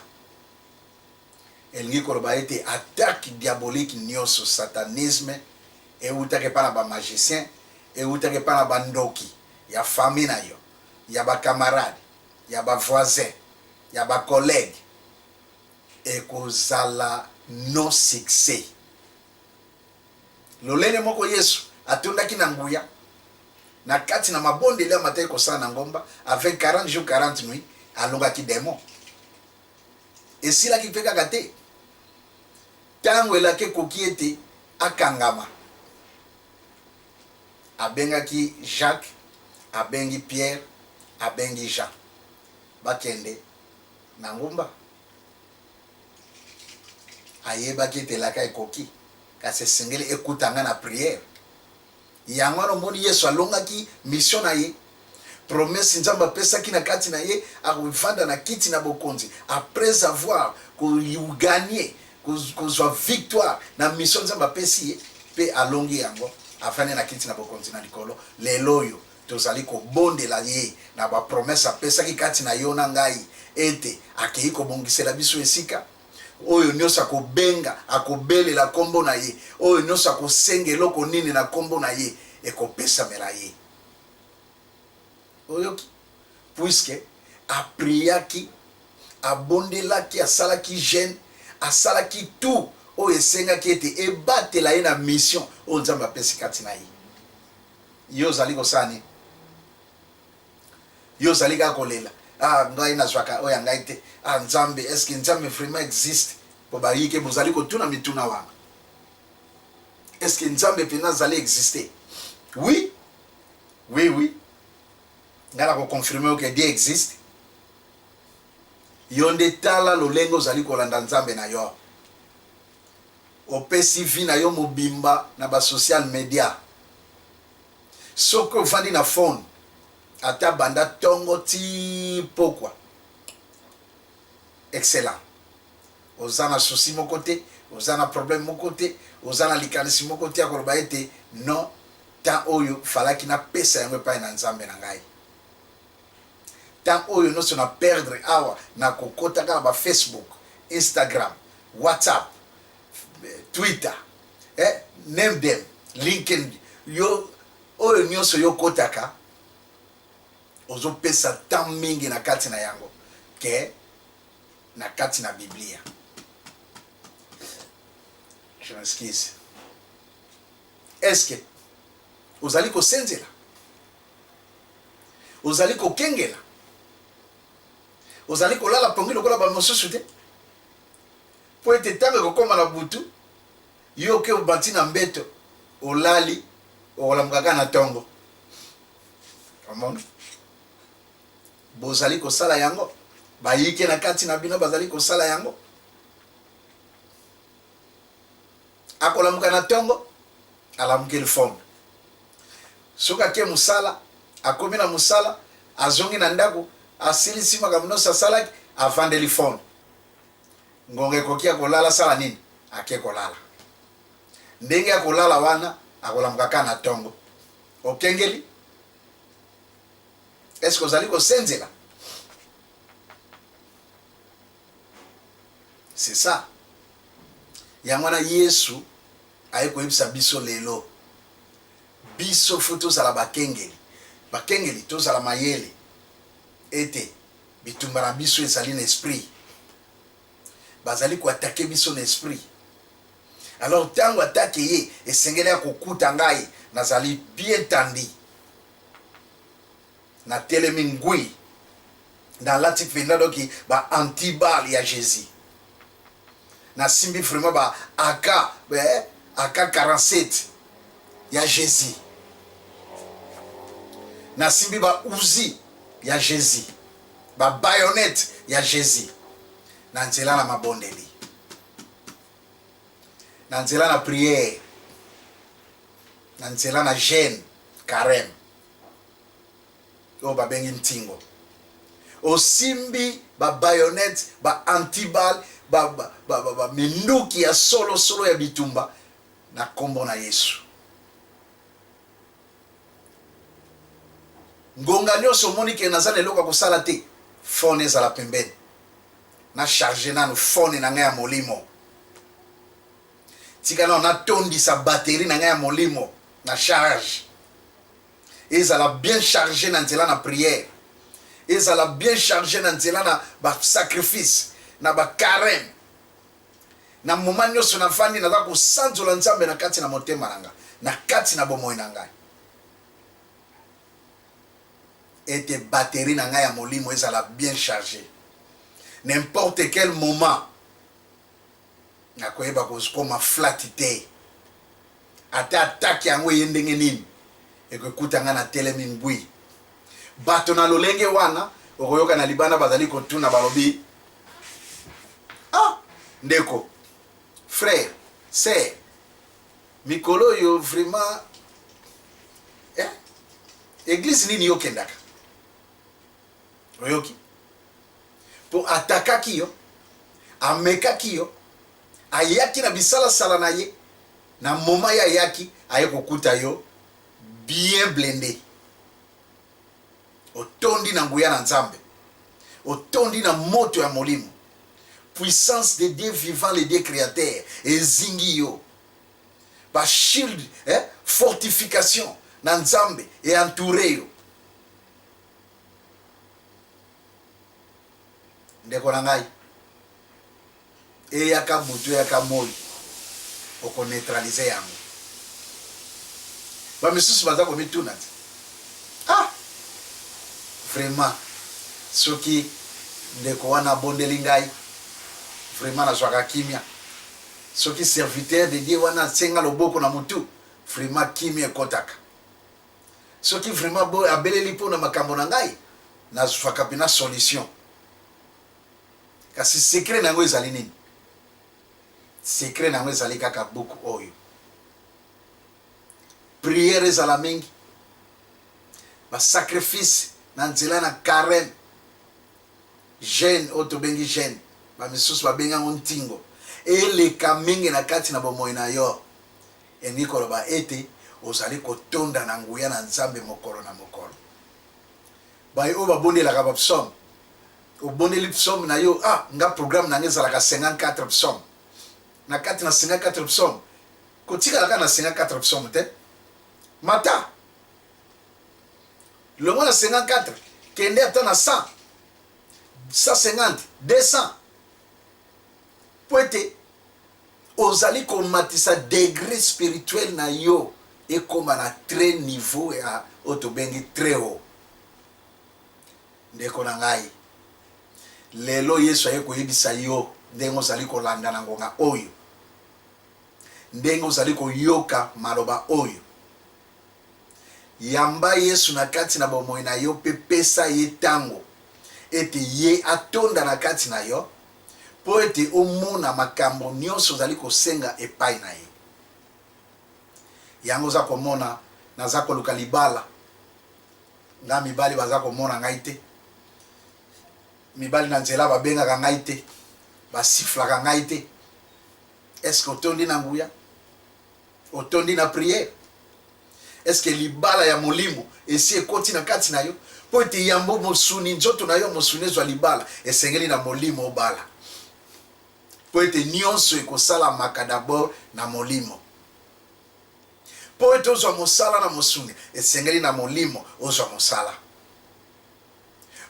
elingi koloba ete attaque diabolique nioso, satanisme, ewutaka epai na ba magiciens, ewutaka epai na ba ndoki ya famille na yo, ya ba camarades, ya ba voisins, ya ba collègues, ekozala non succès. Lolenge moko Yesu atondaki na nguya na kati na mabondeli amataki kosala na ngomba avec 40 jours 40 nuits, alongaki demon. Esilaki mpe kaka te. Ntango elaka ekoki ete akangama, abengaki Jacques, abengi Pierre, abengi Jean bakende na ngomba. Ayebaki ete elaka ekoki, kasi esengeli ekuta ngai na prière. Yango wana omoni Yesu alongaki mission na ye. Promesse Nzambe apesaki na kati na ye, akovanda na kiti na bokonzi après avoir ko gagner, kozwa victoire na mission Nzambe apesi ye, mpe alongi yango, afandi na kiti na bokonzi na likolo. Lelo oyo tozali kobondela ye na ba promesse apesaki kati na yo na ngai ete akeyi kobongisela biso esika. Oyo nyonso akobenga, akobelela nkombo na ye, oyo nyonso akosenga eloko nini na nkombo na ye, ekopesamela ye. Oyoki? Puisque apriaki, abondelaki, asalaki jeune, asalaki tout oyo esengaki ete ebatela ye na mission oyo Nzambe apesi kati na ye. Yo ozali kosala nini? Yo ozali kaka kolela ah ngai nazwaka oyo ya ngai te ah Nzambe est ce que Nzambe vraiment existe? Po bayike bozali kotuna mituna wana est ce que Nzambe mpenza azali existe? Oui oui oui ngai nako confirme yo que Dieu existe. Yo nde tala lolenge ozali kolanda Nzambe na yo. Opesi vie na yo mobimba na ba social media. Soki ovandi na phone ata banda tongo ti pokwa excellent oza na souci moko te, oza na problème moko te, oza na likanisi moko te ya koloba ete non temps oyo falaki napesa yango epai na Nzambe na ngai. Temps oyo nionso na perdre awa na kokotaka na ba Facebook, Instagram, WhatsApp, Twitter, eh, name them, LinkedIn, yo oyo nionso yo kotaka ozo pesa temps mingi na kati na yango ke na kati na Biblia. Je m'excuse. Est-ce que ozali kosenzela? Ozali kokengela? Ozali kolala pongi lokola ba mosusu te? Mpo ete ntango ekokoma na butu, yo oke obati na mbeto, olali, okolamuka kaka na ntongo. Omoni? Bozali kosala yango. Bayike na kati na bino bazali kosala yango. Akolamuka na ntongo, alamukeli phone. Soki ake mosala, akomi na mosala, azongi na ndako, asilisi makambo nyonso asalaki, avandeli phone. Ngonga ekoki ya kolala, asala nini? Ake kolala. Ndenge akolala wana, akolamuka kaka na tongo. Okengeli? Est-ce que ozali kosenzela? C'est ça. Yango wana Yesu aye koyebisa biso lelo, biso faut tozala bakengeli, bakengeli, tozala mayele ete Bitumba na biso ezali na esprit. Bazali ko attaquer biso na esprit. Alors tango attaque eye, esengeli ya kokuta ngai nazali bien tandi. Natelemi ngui. Nalati mpenza donc ba anti-balle ya Jesus. Nasimbi vraiment ba AK, eh, AK 47 ya Jesus. Nasimbi ba Uzi ya Jesus, ba bayonnette ya Jesus na nzela na mabondeli, na nzela na prière, na nzela na jeûne, carême. Oyo babengi ntingo. Osimbi ba bayonnette, ba anti-balle, ba, ba, ba, ba, ba minduki ya solo solo ya bitumba na kombo na Yesu. Ngonga nyonso omoni ke naza na eloko ya kosala te, phone ezala pembeni. Na charger nanu phone na ngai ya molimo. Tika nanu natondisa batterie na ngai ya molimo na charge. Ezala bien charge na nzela na prière. Ezala bien charge na nzela na ba sacrifice, na ba carême. Na moment nyonso navandi naza kosanzola Nzambe na kati na motema na ngai, na kati na bomoi na ngai. Ete batterie na ngai ya molimo ezala bien charge. N'importe quel moment nakoyeba kokoma flat te. Ata attaque yango eye ndenge nini, ekokuta ngai natelemi ngwi. Bato na lolenge wana okoyoka na libanda bazali kotuna, balobi, ah ndeko, frère, sœur, mikolo oyo vraiment eh, eglise nini yo okendaka? Oyoki? Po atakaki yo, amekaki yo, ayaki na bisalasala na ye, na moment ye ayaki, aye kokuta yo bien blende. Otondi na nguya na Nzambe, otondi na moto ya molimo. Puissance de Dieu vivant, le Dieu créateur, ezingi yo. Ba shield, eh, fortification na Nzambe e entouré yo. Ndeko na ngai, eyaka butu eyaka moi, oko neutraliser yango. Ba misusu baza komituna ti, ah vraiment soki ndeko wana abondeli ngai vraiment nazwaka kimia, soki serviteur de Dieu wana atie nga loboko na mutu vraiment kimia ekotaka. Soki vraiment bo abeleli po na makambo na ngai, nazwaka pena solution. Kasi secret na yango ezali nini? Secret na yango ezali kaka buku oyo. Prière ezala mingi, ba sacrifice na nzela na carême, jeûne oyo tobengi jeûne, ba misusu babengi yango ntingo, eleka mingi na kati na bomoi na yo. Elingi koloba ete ozali kotonda na nguya na Nzambe mokolo na mokolo. Baye oyo babondelaka ba psaume, obondeli psaume na yo, ah nga programme na nga ezalaka 54 psaume. Na kati na 54 psaume, kotikala kaka na 54 psaume te. Mata longwa na 54, kende ata na 100, 150, 200, po ete ozali komatisa degre spirituel na yo ekoma na très niveau ya oyo tobengi très haut. Ndeko na ngai, lelo Yesu aye koyebisa yo ndenge ozali kolanda na ngonga oyo, ndenge ozali koyoka maloba oyo. Yamba Yesu na kati na bomoi na yo mpe pesa ye ntango ete ye atonda na kati na yo mpo ete omona makambo nyonso ozali kosenga epai na ye. Yango oza komona naza koluka libala, nga mibali baza komona ngai te, mibali na nzela babengaka ngai te, basiflaka ngai te. Est-ce que otondi na nguya? Otondi na prière? Est-ce que libala ya molimo esi ekoti na kati na yo? Mpo ete yambo mosuni, nzoto na yo mosuni ezwa libala, esengeli na molimo obala. Mpo ete nyonso ekosalamaka d'abord na molimo. Mpo ete ozwa mosala na mosuni, esengeli na molimo ozwa mosala.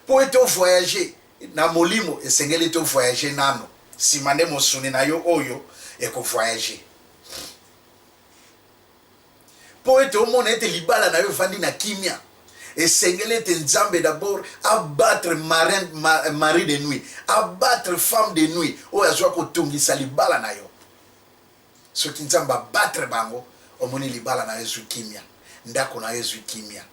Mpo ete o voyager na molimo, esengeli ete o voyager nano, sima nde mosuni na yo oyo eko voyager. Mpo ete omona ete libala na yo evandi na kimia, esengeli ete Nzambe d'abord abattre marin, ma, mari de nuit, abattre femme de nuit oyo azwa kotungisa libala na yo. Soki Nzambe abattre bango, omoni libala na yo ezwi kimia, ndako na yo ezwi kimia.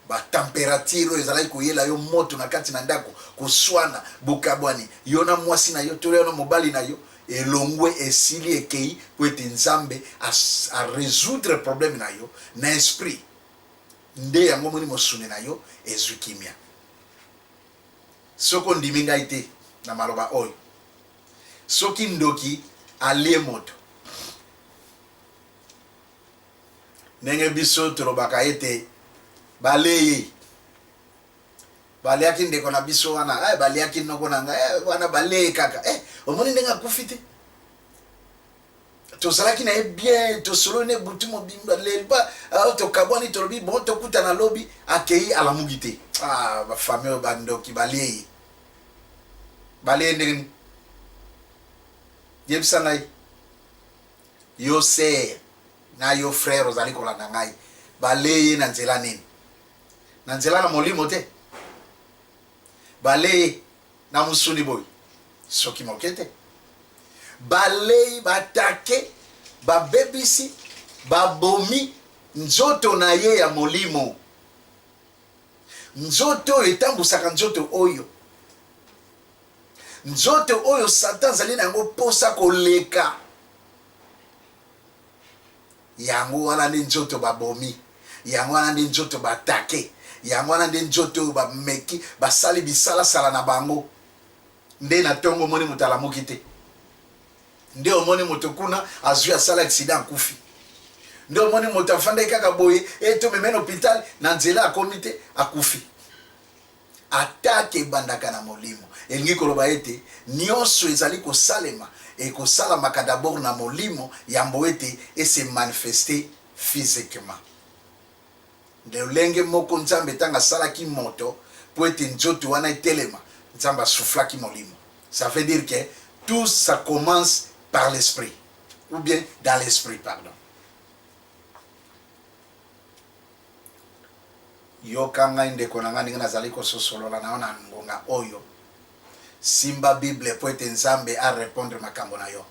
Ba temperature oyo ezalaki koyela yo moto na kati na ndako, koswana, bokabwani, yo na mwasi na yo to yo na mobali na yo, elongwe, esili, ekei, mpo ete Nzambe a, a resoudre problème na yo na esprit. Nde yango omoni mosuni na yo ezwi kimia. Soki ondimi ngai te na maloba oyo, soki ndoki alie moto, ndenge biso tolobaka ete baleye, baliaki ndeko na biso wana, eh, baliaki noko na ngai, eh, wana baleye kaka, eh, omoni ndenge akufi te. Tozalaki na ye bien, tosololi ne butu mobimba, lelba ah, tokabwani, tolobi bon tokutana lobi, akei alamuki te. Ah, bafamille oyo bandoki balie ye, balie ndenge nini? Yebisa ngai yo sœur na yo frère ozali kolanda ngai, balie ye na nzela nini? Na nzela na molimo te, balie ye na mosuni boye soki moke te. Balei, batake, babebisi, babomi nzoto na ye ya molimo, nzoto oyo etambusaka nzoto oyo, nzoto oyo Satan azali na yango mposa koleka. Yango wana nde nzoto babomi, yango wana nde nzoto batake, yango wana nde nzoto oyo bameki, basali bisalasala na bango. Nde na ntongo omoni moto alamuki te, nde omoni moto kuna azwi asala accident akufi, nde omoni moto afandaki kaka boye e tomeme na hôpital, na nzela akomi te akufi. Atake ebandaka na molimo. Elingi koloba ete nionso ezali kosalema ekosalamaka d'abord na molimo yambo ete e se manifester physiquement. Lolenge moko Nzambe tango asalaki moto mpo ete nzoto wana etelema, Nzambe a soufflaki molimo. Ça veut dire que tout ça commence par l'esprit ou bien dans l'esprit pardon. Yoka ngai, ndeko na ngai, ndenge nazali kososolola na yo na ngonga oyo. Simba Bible mpo ete Nzambe a repondre makambo na yo.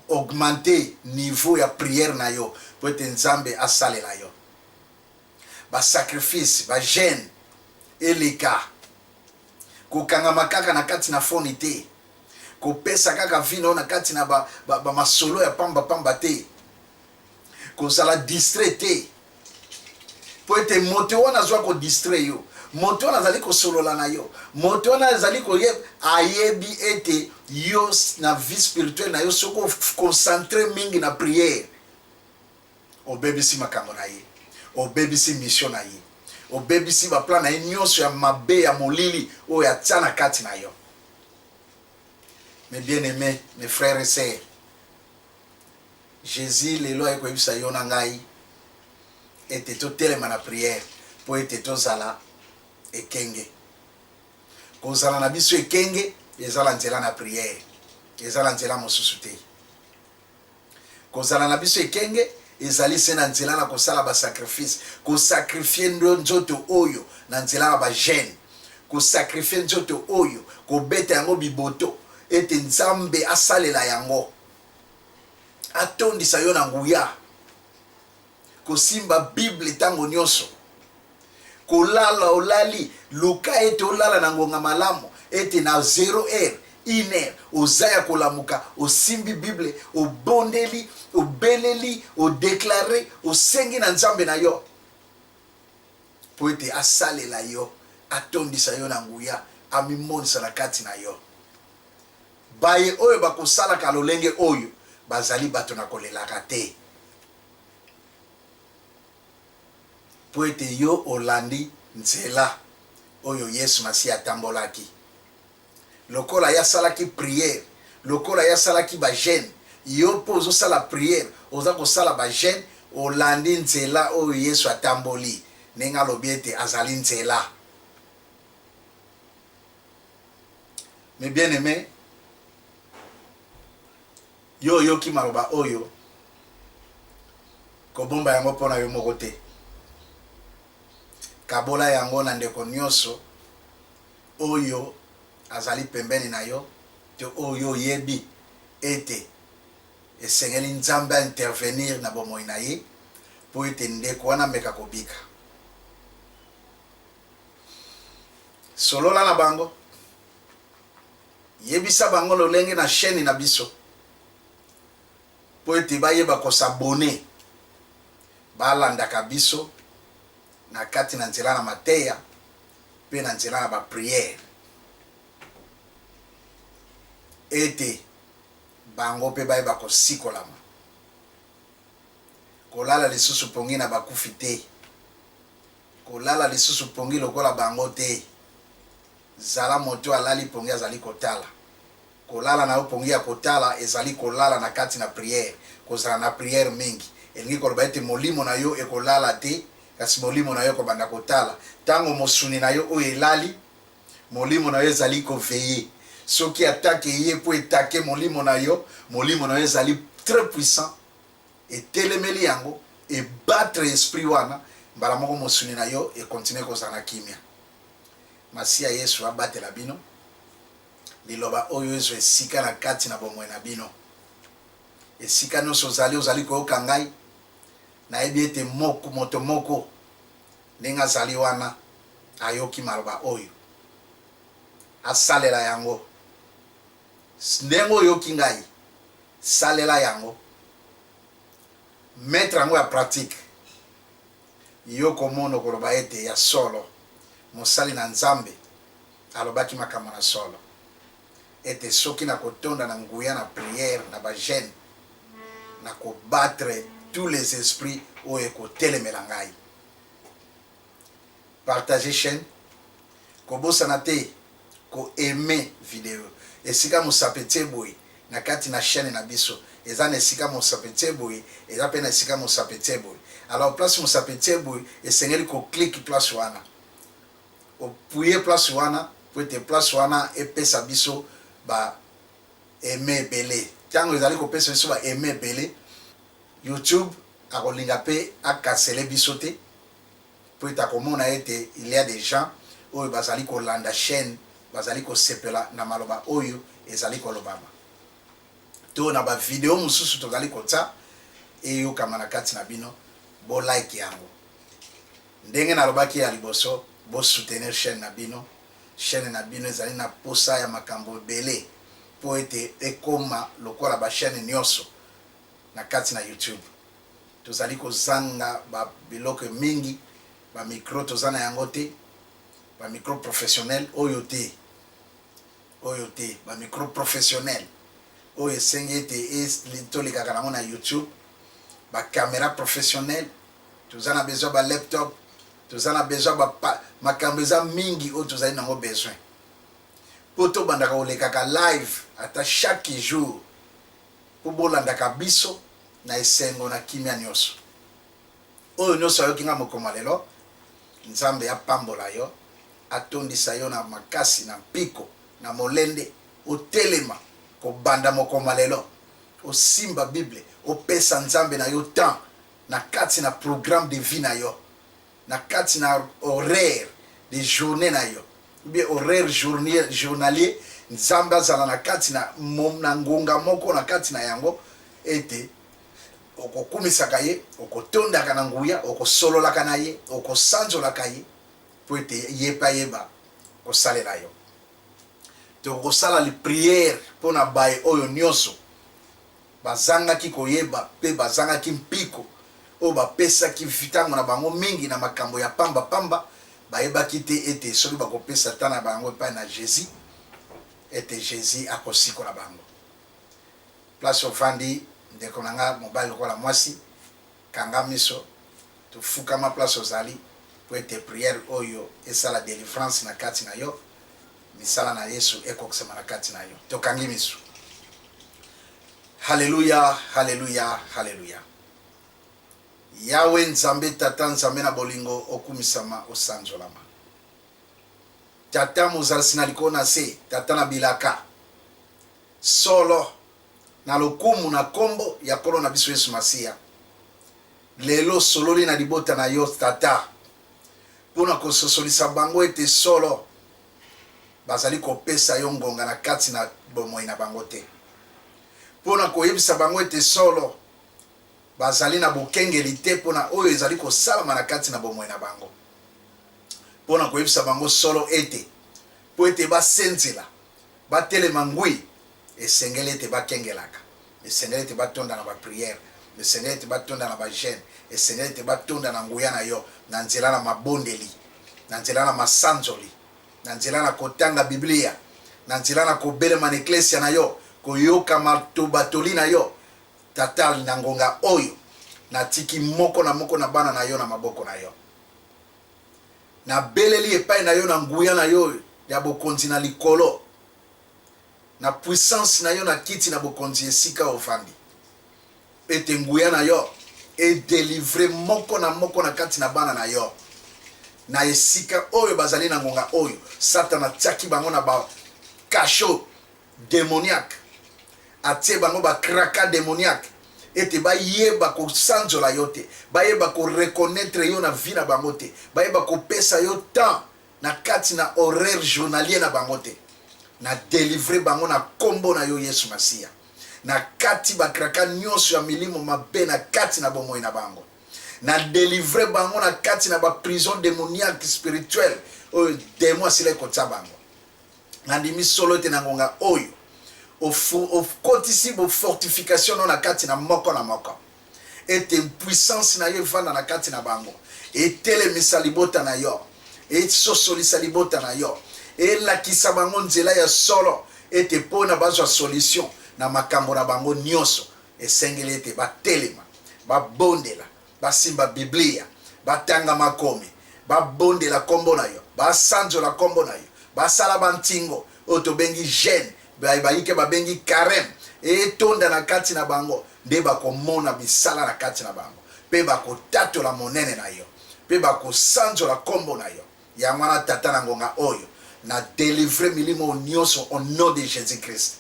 Augmenter niveau ya prière na yo mpo ete Nzambe asalela yo. Ba sacrifices, ba jeûnes eleka. Kokangama kaka na kati na phone te. Kopesa kaka vie na yo na kati na ba, ba, ba masolo ya pamba pamba te. Kozala distrait te. Mpo ete moto wana azwa ko distrait yo, moto wana azali kosolola na yo, moto wana azali koye, ayebi ete yo na vie spirituelle na yo soki oconcentre mingi na prière, obebisi makambo na ye, obebisi mission na ye, obebisi ba plan na ye nyonso ya mabe ya molili oyo atia na kati na yo. Mes bien-aimés, mes frères et sœurs, Jesus lelo aye koyebisa yo na ngai ete totelema na prière mpo ete tozala ekenge. Kozala na biso ekenge eza na nzela na prière, eza na nzela mosusu te. Kozala na biso ekenge ezali se na nzela na kosala ba sacrifice, kosacrifier nzoto oyo na nzela na ba jeune, kosacrifier nzoto oyo, kobeta yango biboto ete Nzambe asalela yango. Atondisa yo na nguya. Kosimba Bible ntango nyonso. Kolala olali, luka ete olala na ngonga malamu, ete na 0 heure, 1 heure, oza ya kolamuka, osimbi Bible, obondeli, obeleli, odeklare, osengi na Nzambe na yo mpo ete asalela yo, atondisa yo na nguya, amimonisa na kati na yo. Baye oyo bakosalaka lolenge oyo bazali bato na kolelaka te, mpo ete yo olandi nzela oyo Yesu Masiya atambolaki. Lokola ye asalaki prière, lokola ye asalaki ba jeune, yo mpe ozosala prière, oza kosala ba jeune, olandi nzela oyo Yesu atamboli, ndenge alobi ete azali nzela. Mes bien aime, yo oyoki maloba oyo, kobomba yango mpo na yo moko te. Kabola yango na ndeko nyonso oyo azali pembeni na yo to oyo oyebi ete esengeli Nzambe a intervenir na bomoi na ye mpo ete ndeko wana ameka kobika. Solola na bango. Yebisa bango lolenge na chaine na biso mpo ete bayeba ko s'abonner, balandaka biso. Na kati na nzela na mateya mpe na nzela na ba prières ete bango mpe bayeba kosikolama. Kolala lisusu pongi na bakufi te. Kolala lisusu pongi lokola bango te. Zala moto alali pongi azali kotala. Kolala na yo pongi ya kotala ezali kolala na kati na prière, kozala na prière mingi. Elingi koloba ete molimo na yo ekolala te, kasi molimo na yo ekobanda kotala. Tango mosuni na yo oyo elali, molimo na yo ezali ko veiller. Soki attaque eye po etake molimo na yo, molimo na yo ezali très puissant, etelemeli yango, e battre esprit wana, mbala moko mosuni na yo e continuer kozala na kimia. Masiya Yesu abatela bino. Liloba oyo ezwa esika na kati na bomoi na bino. Esika nyonso ozali, ozali koyoka ngai, nayebi ete moko, moto moko, ndenge azali wana, ayoki maloba oyo. Asalela yango. Ndenge oyoki ngai, salela yango. Mettre yango ya pratique. Yo komona okoloba ete ya solo, mosali na Nzambe alobaki makambo na solo, ete soki nakotonda na nguya na prière na ba jeune, nako battre tous les esprits oyo ekotelemela ngai. Partager chaine, kobosana te ko aimer video. Esika mosapi etie boye na kati na chaine na biso eza na esika mosapi etie boye, eza pe na esika mosapi etie boye. Alors place mosapi etie boye esengeli ko clique place wana. Opuye place wana po ete place wana epesa biso ba aime ebele. Tango ezali kopesa biso ba aime ebele, YouTube akolinga pe a cancele biso te po ete akomona ete il ya des gens oyo bazali kolanda chaine, bazali kosepela na maloba oyo ezali kolobama to na ba video mosusu tozali kotia eyokama na kati na bino, bo like yango. Ndenge nalobaki ya liboso, bo soutenir chaine na bino. Chaine na bino ezali na posa ya makambo ebele po ete ekoma lokola ba chaines nionso na kati na YouTube. Tozali kozanga ba biloko mingi, ba micro toza na yango te, ba micro professionnel oyo te, oyo te, ba micro professionnel oyo esengi ete tolekaka nango na YouTube, ba camera professionnel. Toza na besoin ba laptop, toza na besoin ba makambo eza mingi oyo tozali nango besoin po tobandaka kolekaka live ata chaque jour po bolandaka biso na esengo na kimia nioso. Oyo nioso ayoki nga mokoma lelo, Nzambe apambola yo, atondisa yo na makasi, na mpiko, na molende, otelema kobanda mokoma lelo, osimba Bible, opesa Nzambe na yo temps na kati na programme de vie na yo, na kati na horaire de journee na yo, ou bien horaire journier, journalier, Nzambe azala na kati na, na ngonga moko na kati na yango ete okokumisaka ye, okotondaka na nguya, okosololaka na ye, okosanzolaka ye, mpo ete ye mpe ayeba kosalela yo. Tokosala prière mpo na baye oyo nyonso Bazangaki koyeba mpe bazangaki mpiko, oyo bapesaki ntango na bango mingi na makambo ya pamba pamba, bayebaki te ete soki bakopesa temps na bango epai na Jesus, ete Jesus akosikola bango. Place ovandi, ndeko na nga mobali lokola mwasi, kanga miso, tofukama place ozali, mpo ete prière oyo esala delivrance na kati na yo, misala na Yesu ekokisama na kati na yo. Tokangi miso. Haleluya, haleluya, haleluya. Yawe Nzambe Tata, Nzambe na bolingo, okumisama, osanzolama. Tata mozalisi na likolo na se, Tata na bilaka. Solo na lokumu na kombo ya Nkolo na biso Yesu Masiya. Lelo sololi na libota na yo Tata mpo na kososolisa bango ete solo bazali kopesa yo ngonga na kati na bomoi na bango te, mpo na koyebisa bango ete solo bazali na bokengeli te mpo na oyo ezali kosalama na kati na bomoi na bango, mpo na koyebisa bango solo ete mpo ete basenzela, batelema ngwi, esengeli ete bakengelaka, esengeli ete batonda na ba prières. Esengeli ete batonda na ba jeune, esengeli ete batonda na nguya na yo na nzela na mabondeli, na nzela na masanzoli, na nzela na kotanga Biblia, na nzela na kobelema na eklesia na yo, koyoka batoli na yo. Tata, na ngonga oyo, natiki moko na moko na bana na yo na maboko na yo. Nabeleli epai na yo na nguya na yo ya bokonzi na likolo, na puissance na yo na kiti na bokonzi esika ofandi, ete nguya na yo e delivrer moko na moko na kati na bana na yo na esika oyo bazali na ngonga oyo Satana atiaki bango na ba cachot demoniaque, atie bango ba craka demoniaque ete bayeba kosanzola yo te, bayeba ko reconnaitre yo na vie na bango te, bayeba kopesa yo temps na kati na horaire journalier na bango te. Na delivrer bango na kombo na yo Yesu Masiya. Na kati ba craka nionso ya milimo mabe na kati na bomoi na bango. Na delivrer bango na kati na ba prison demoniaque spirituelle oyo demon asilaki kotia bango. Nandimi solo ete na ngonga oyo okotisi bo fortification no na kati na moko na moko, ete puissance na yo evanda na kati na bango, etelemisa libota na yo, esosolisa libota na yo, elakisa bango nzela ya solo, ete mpo na bazwa solution na makambo na bango nyonso, esengeli ete batelema, babondela, basimba Biblia, batanga makomi, babondela nkombo na yo, basanzola nkombo na yo, basala bantingo oyo tobengi jeune, bayike babengi carême, etonda na kati na bango, nde bakomona misala na kati na bango, mpe bakotatola monene na yo, mpe bakosanzola nkombo na yo. Yango wana, Tata, na ngonga oyo, na delivre milimo oyo nyonso au nom de Jesus-Christ.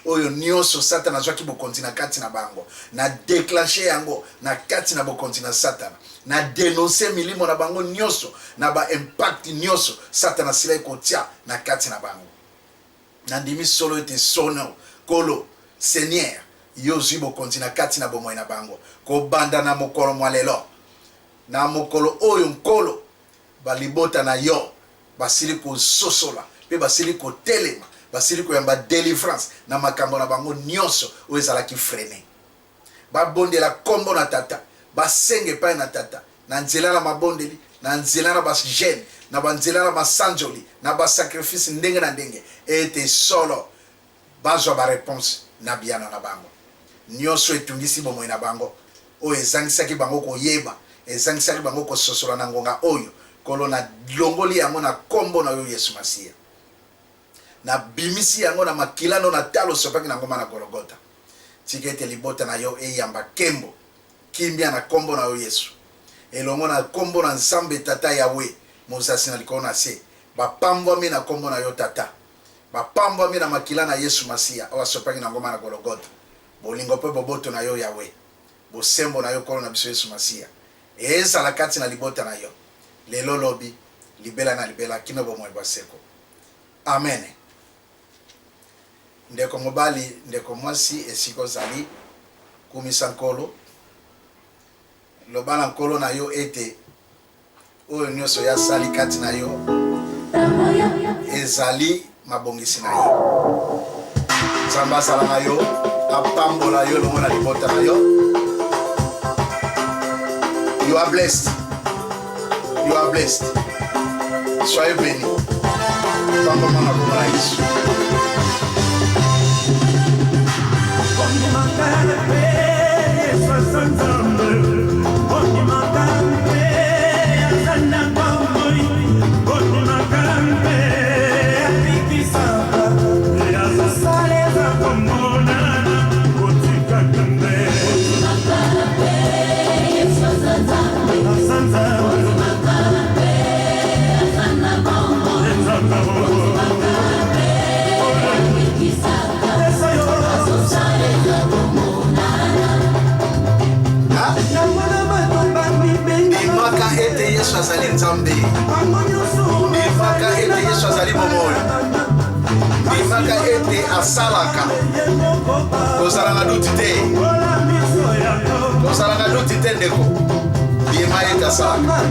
Oyo nionso satana azwaki bokonzi na kati na bango, na declencher yango na kati na bokonzi na satana. Na denoncer milimo na bango nionso na ba impact nionso satana asilaki kotia na kati na bango. Nandimi solo ete sono, Nkolo, Seigneur, yo ozwi bokonzi na kati na bomoi na bango kobanda na mokolo mwa lelo. Na mokolo oyo, Nkolo, ba libota na yo basili kososola mpe basili kotelema, basili koyamba delivrance na makambo na bango nionso oyo ezalaki freine. Babondela kombo na Tata, basenga epai na Tata na nzela na mabondeli, na nzela na ba jeune, na ba nzela na masanjoli, na ba sacrifice ndenge na ndenge, ete solo bazwa ba reponse na biyano na bango. Nionso etungisi bomoi na bango, oyo ezangisaki bango koyeba, ezangisaki bango kososola na ngonga oyo, Nkolo, nalongoli yango na Nkombo na Yo, Yesu Masiya. Nabimisi yango na Makila na Yo na talo osopaki na ngomba na Gologota. Tika ete libota na Yo eyamba nkembo, kimia na Nkombo na Yo, Yesu, elongo na Nkombo na Nzambe Tata Yahweh, Mozasi na likolo na se. Bapambwami na Nkombo na Yo, Tata. Bapambwami na Makila na Yesu Masiya oyo asopaki na ngomba na Gologota. Bolingo mpe boboto na Yo, Yahweh, bosembo na Yo, Nkolo na biso Yesu Masiya, ezala kati na libota na Yo, lelo, lobi, libela na libela, kino bomoi bwa seko. Amene. Ndeko mobali, ndeko mwasi, esika ozali, kumisa Nkolo. Loba na Nkolo na yo ete oyo nyonso ye asali kati na yo ezali mabongisi na ye. Nzambe azala na yo, apambola yo elongo na libota na yo. You are blessed. You are blessed. Soyez bénis. Pambama na kombo na Yesu. Ndimaka ete Yesu azali Nzambe. Ndimaka ete Yesu azali bomoi. Ndimaka ete asalaka. Kozala na duti te. Kozala na duti te ndeko. Ndima ete asalaka.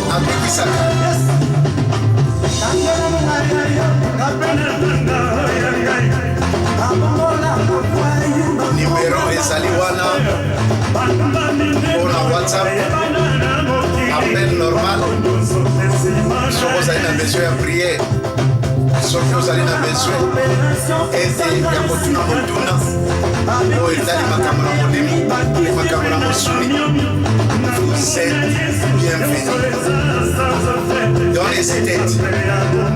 Abikisaka. Numero ezali wana mpo na WhatsApp, appel normal. Soki ozali na besoin ya prière, soki ozali na besoin ete ya kotuna motuna oyo etali makambo na molimo mpe makambo na mosuni, vous êtes bienvenue. Don't hesitate.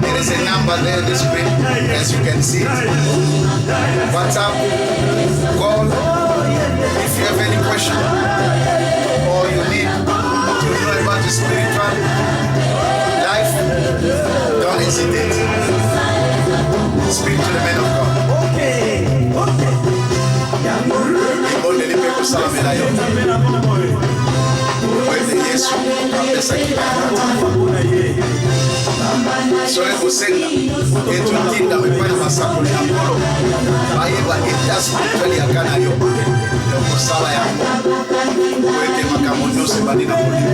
There is a number there in the screen, as you can see. WhatsApp, call. If you have any question or you need to know about the spiritual life, don't hesitate. Speak to the man of God. Ebondeli mpe kosalamela yo po ete Yesu apesaki soki kosenga ete otindama epai na basakoli na Nkolo bayeba etat spirituel ya ka na yo, tokosala yango po ete makambo nyonso ebandi na molimo.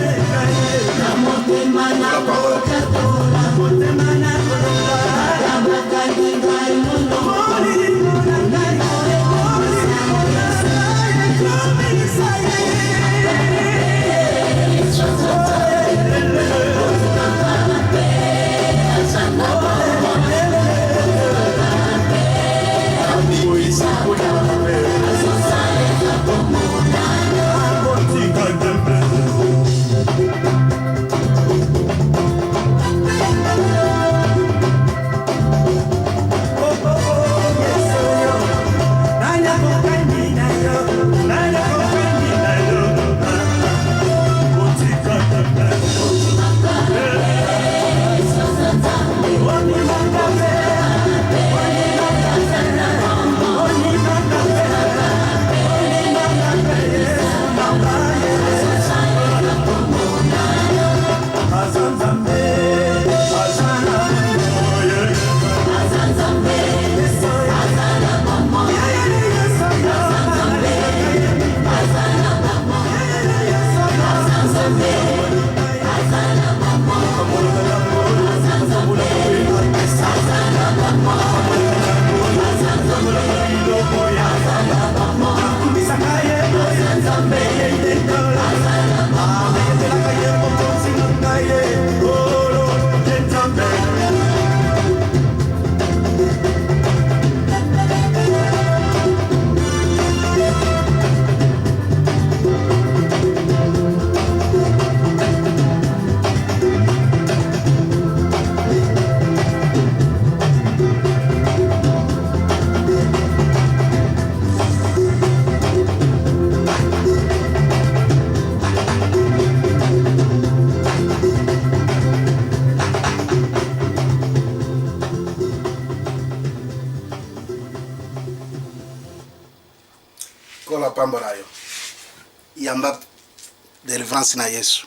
Nkolo apambola. Nkolo apambola yo. Yamba delivrance na Yesu.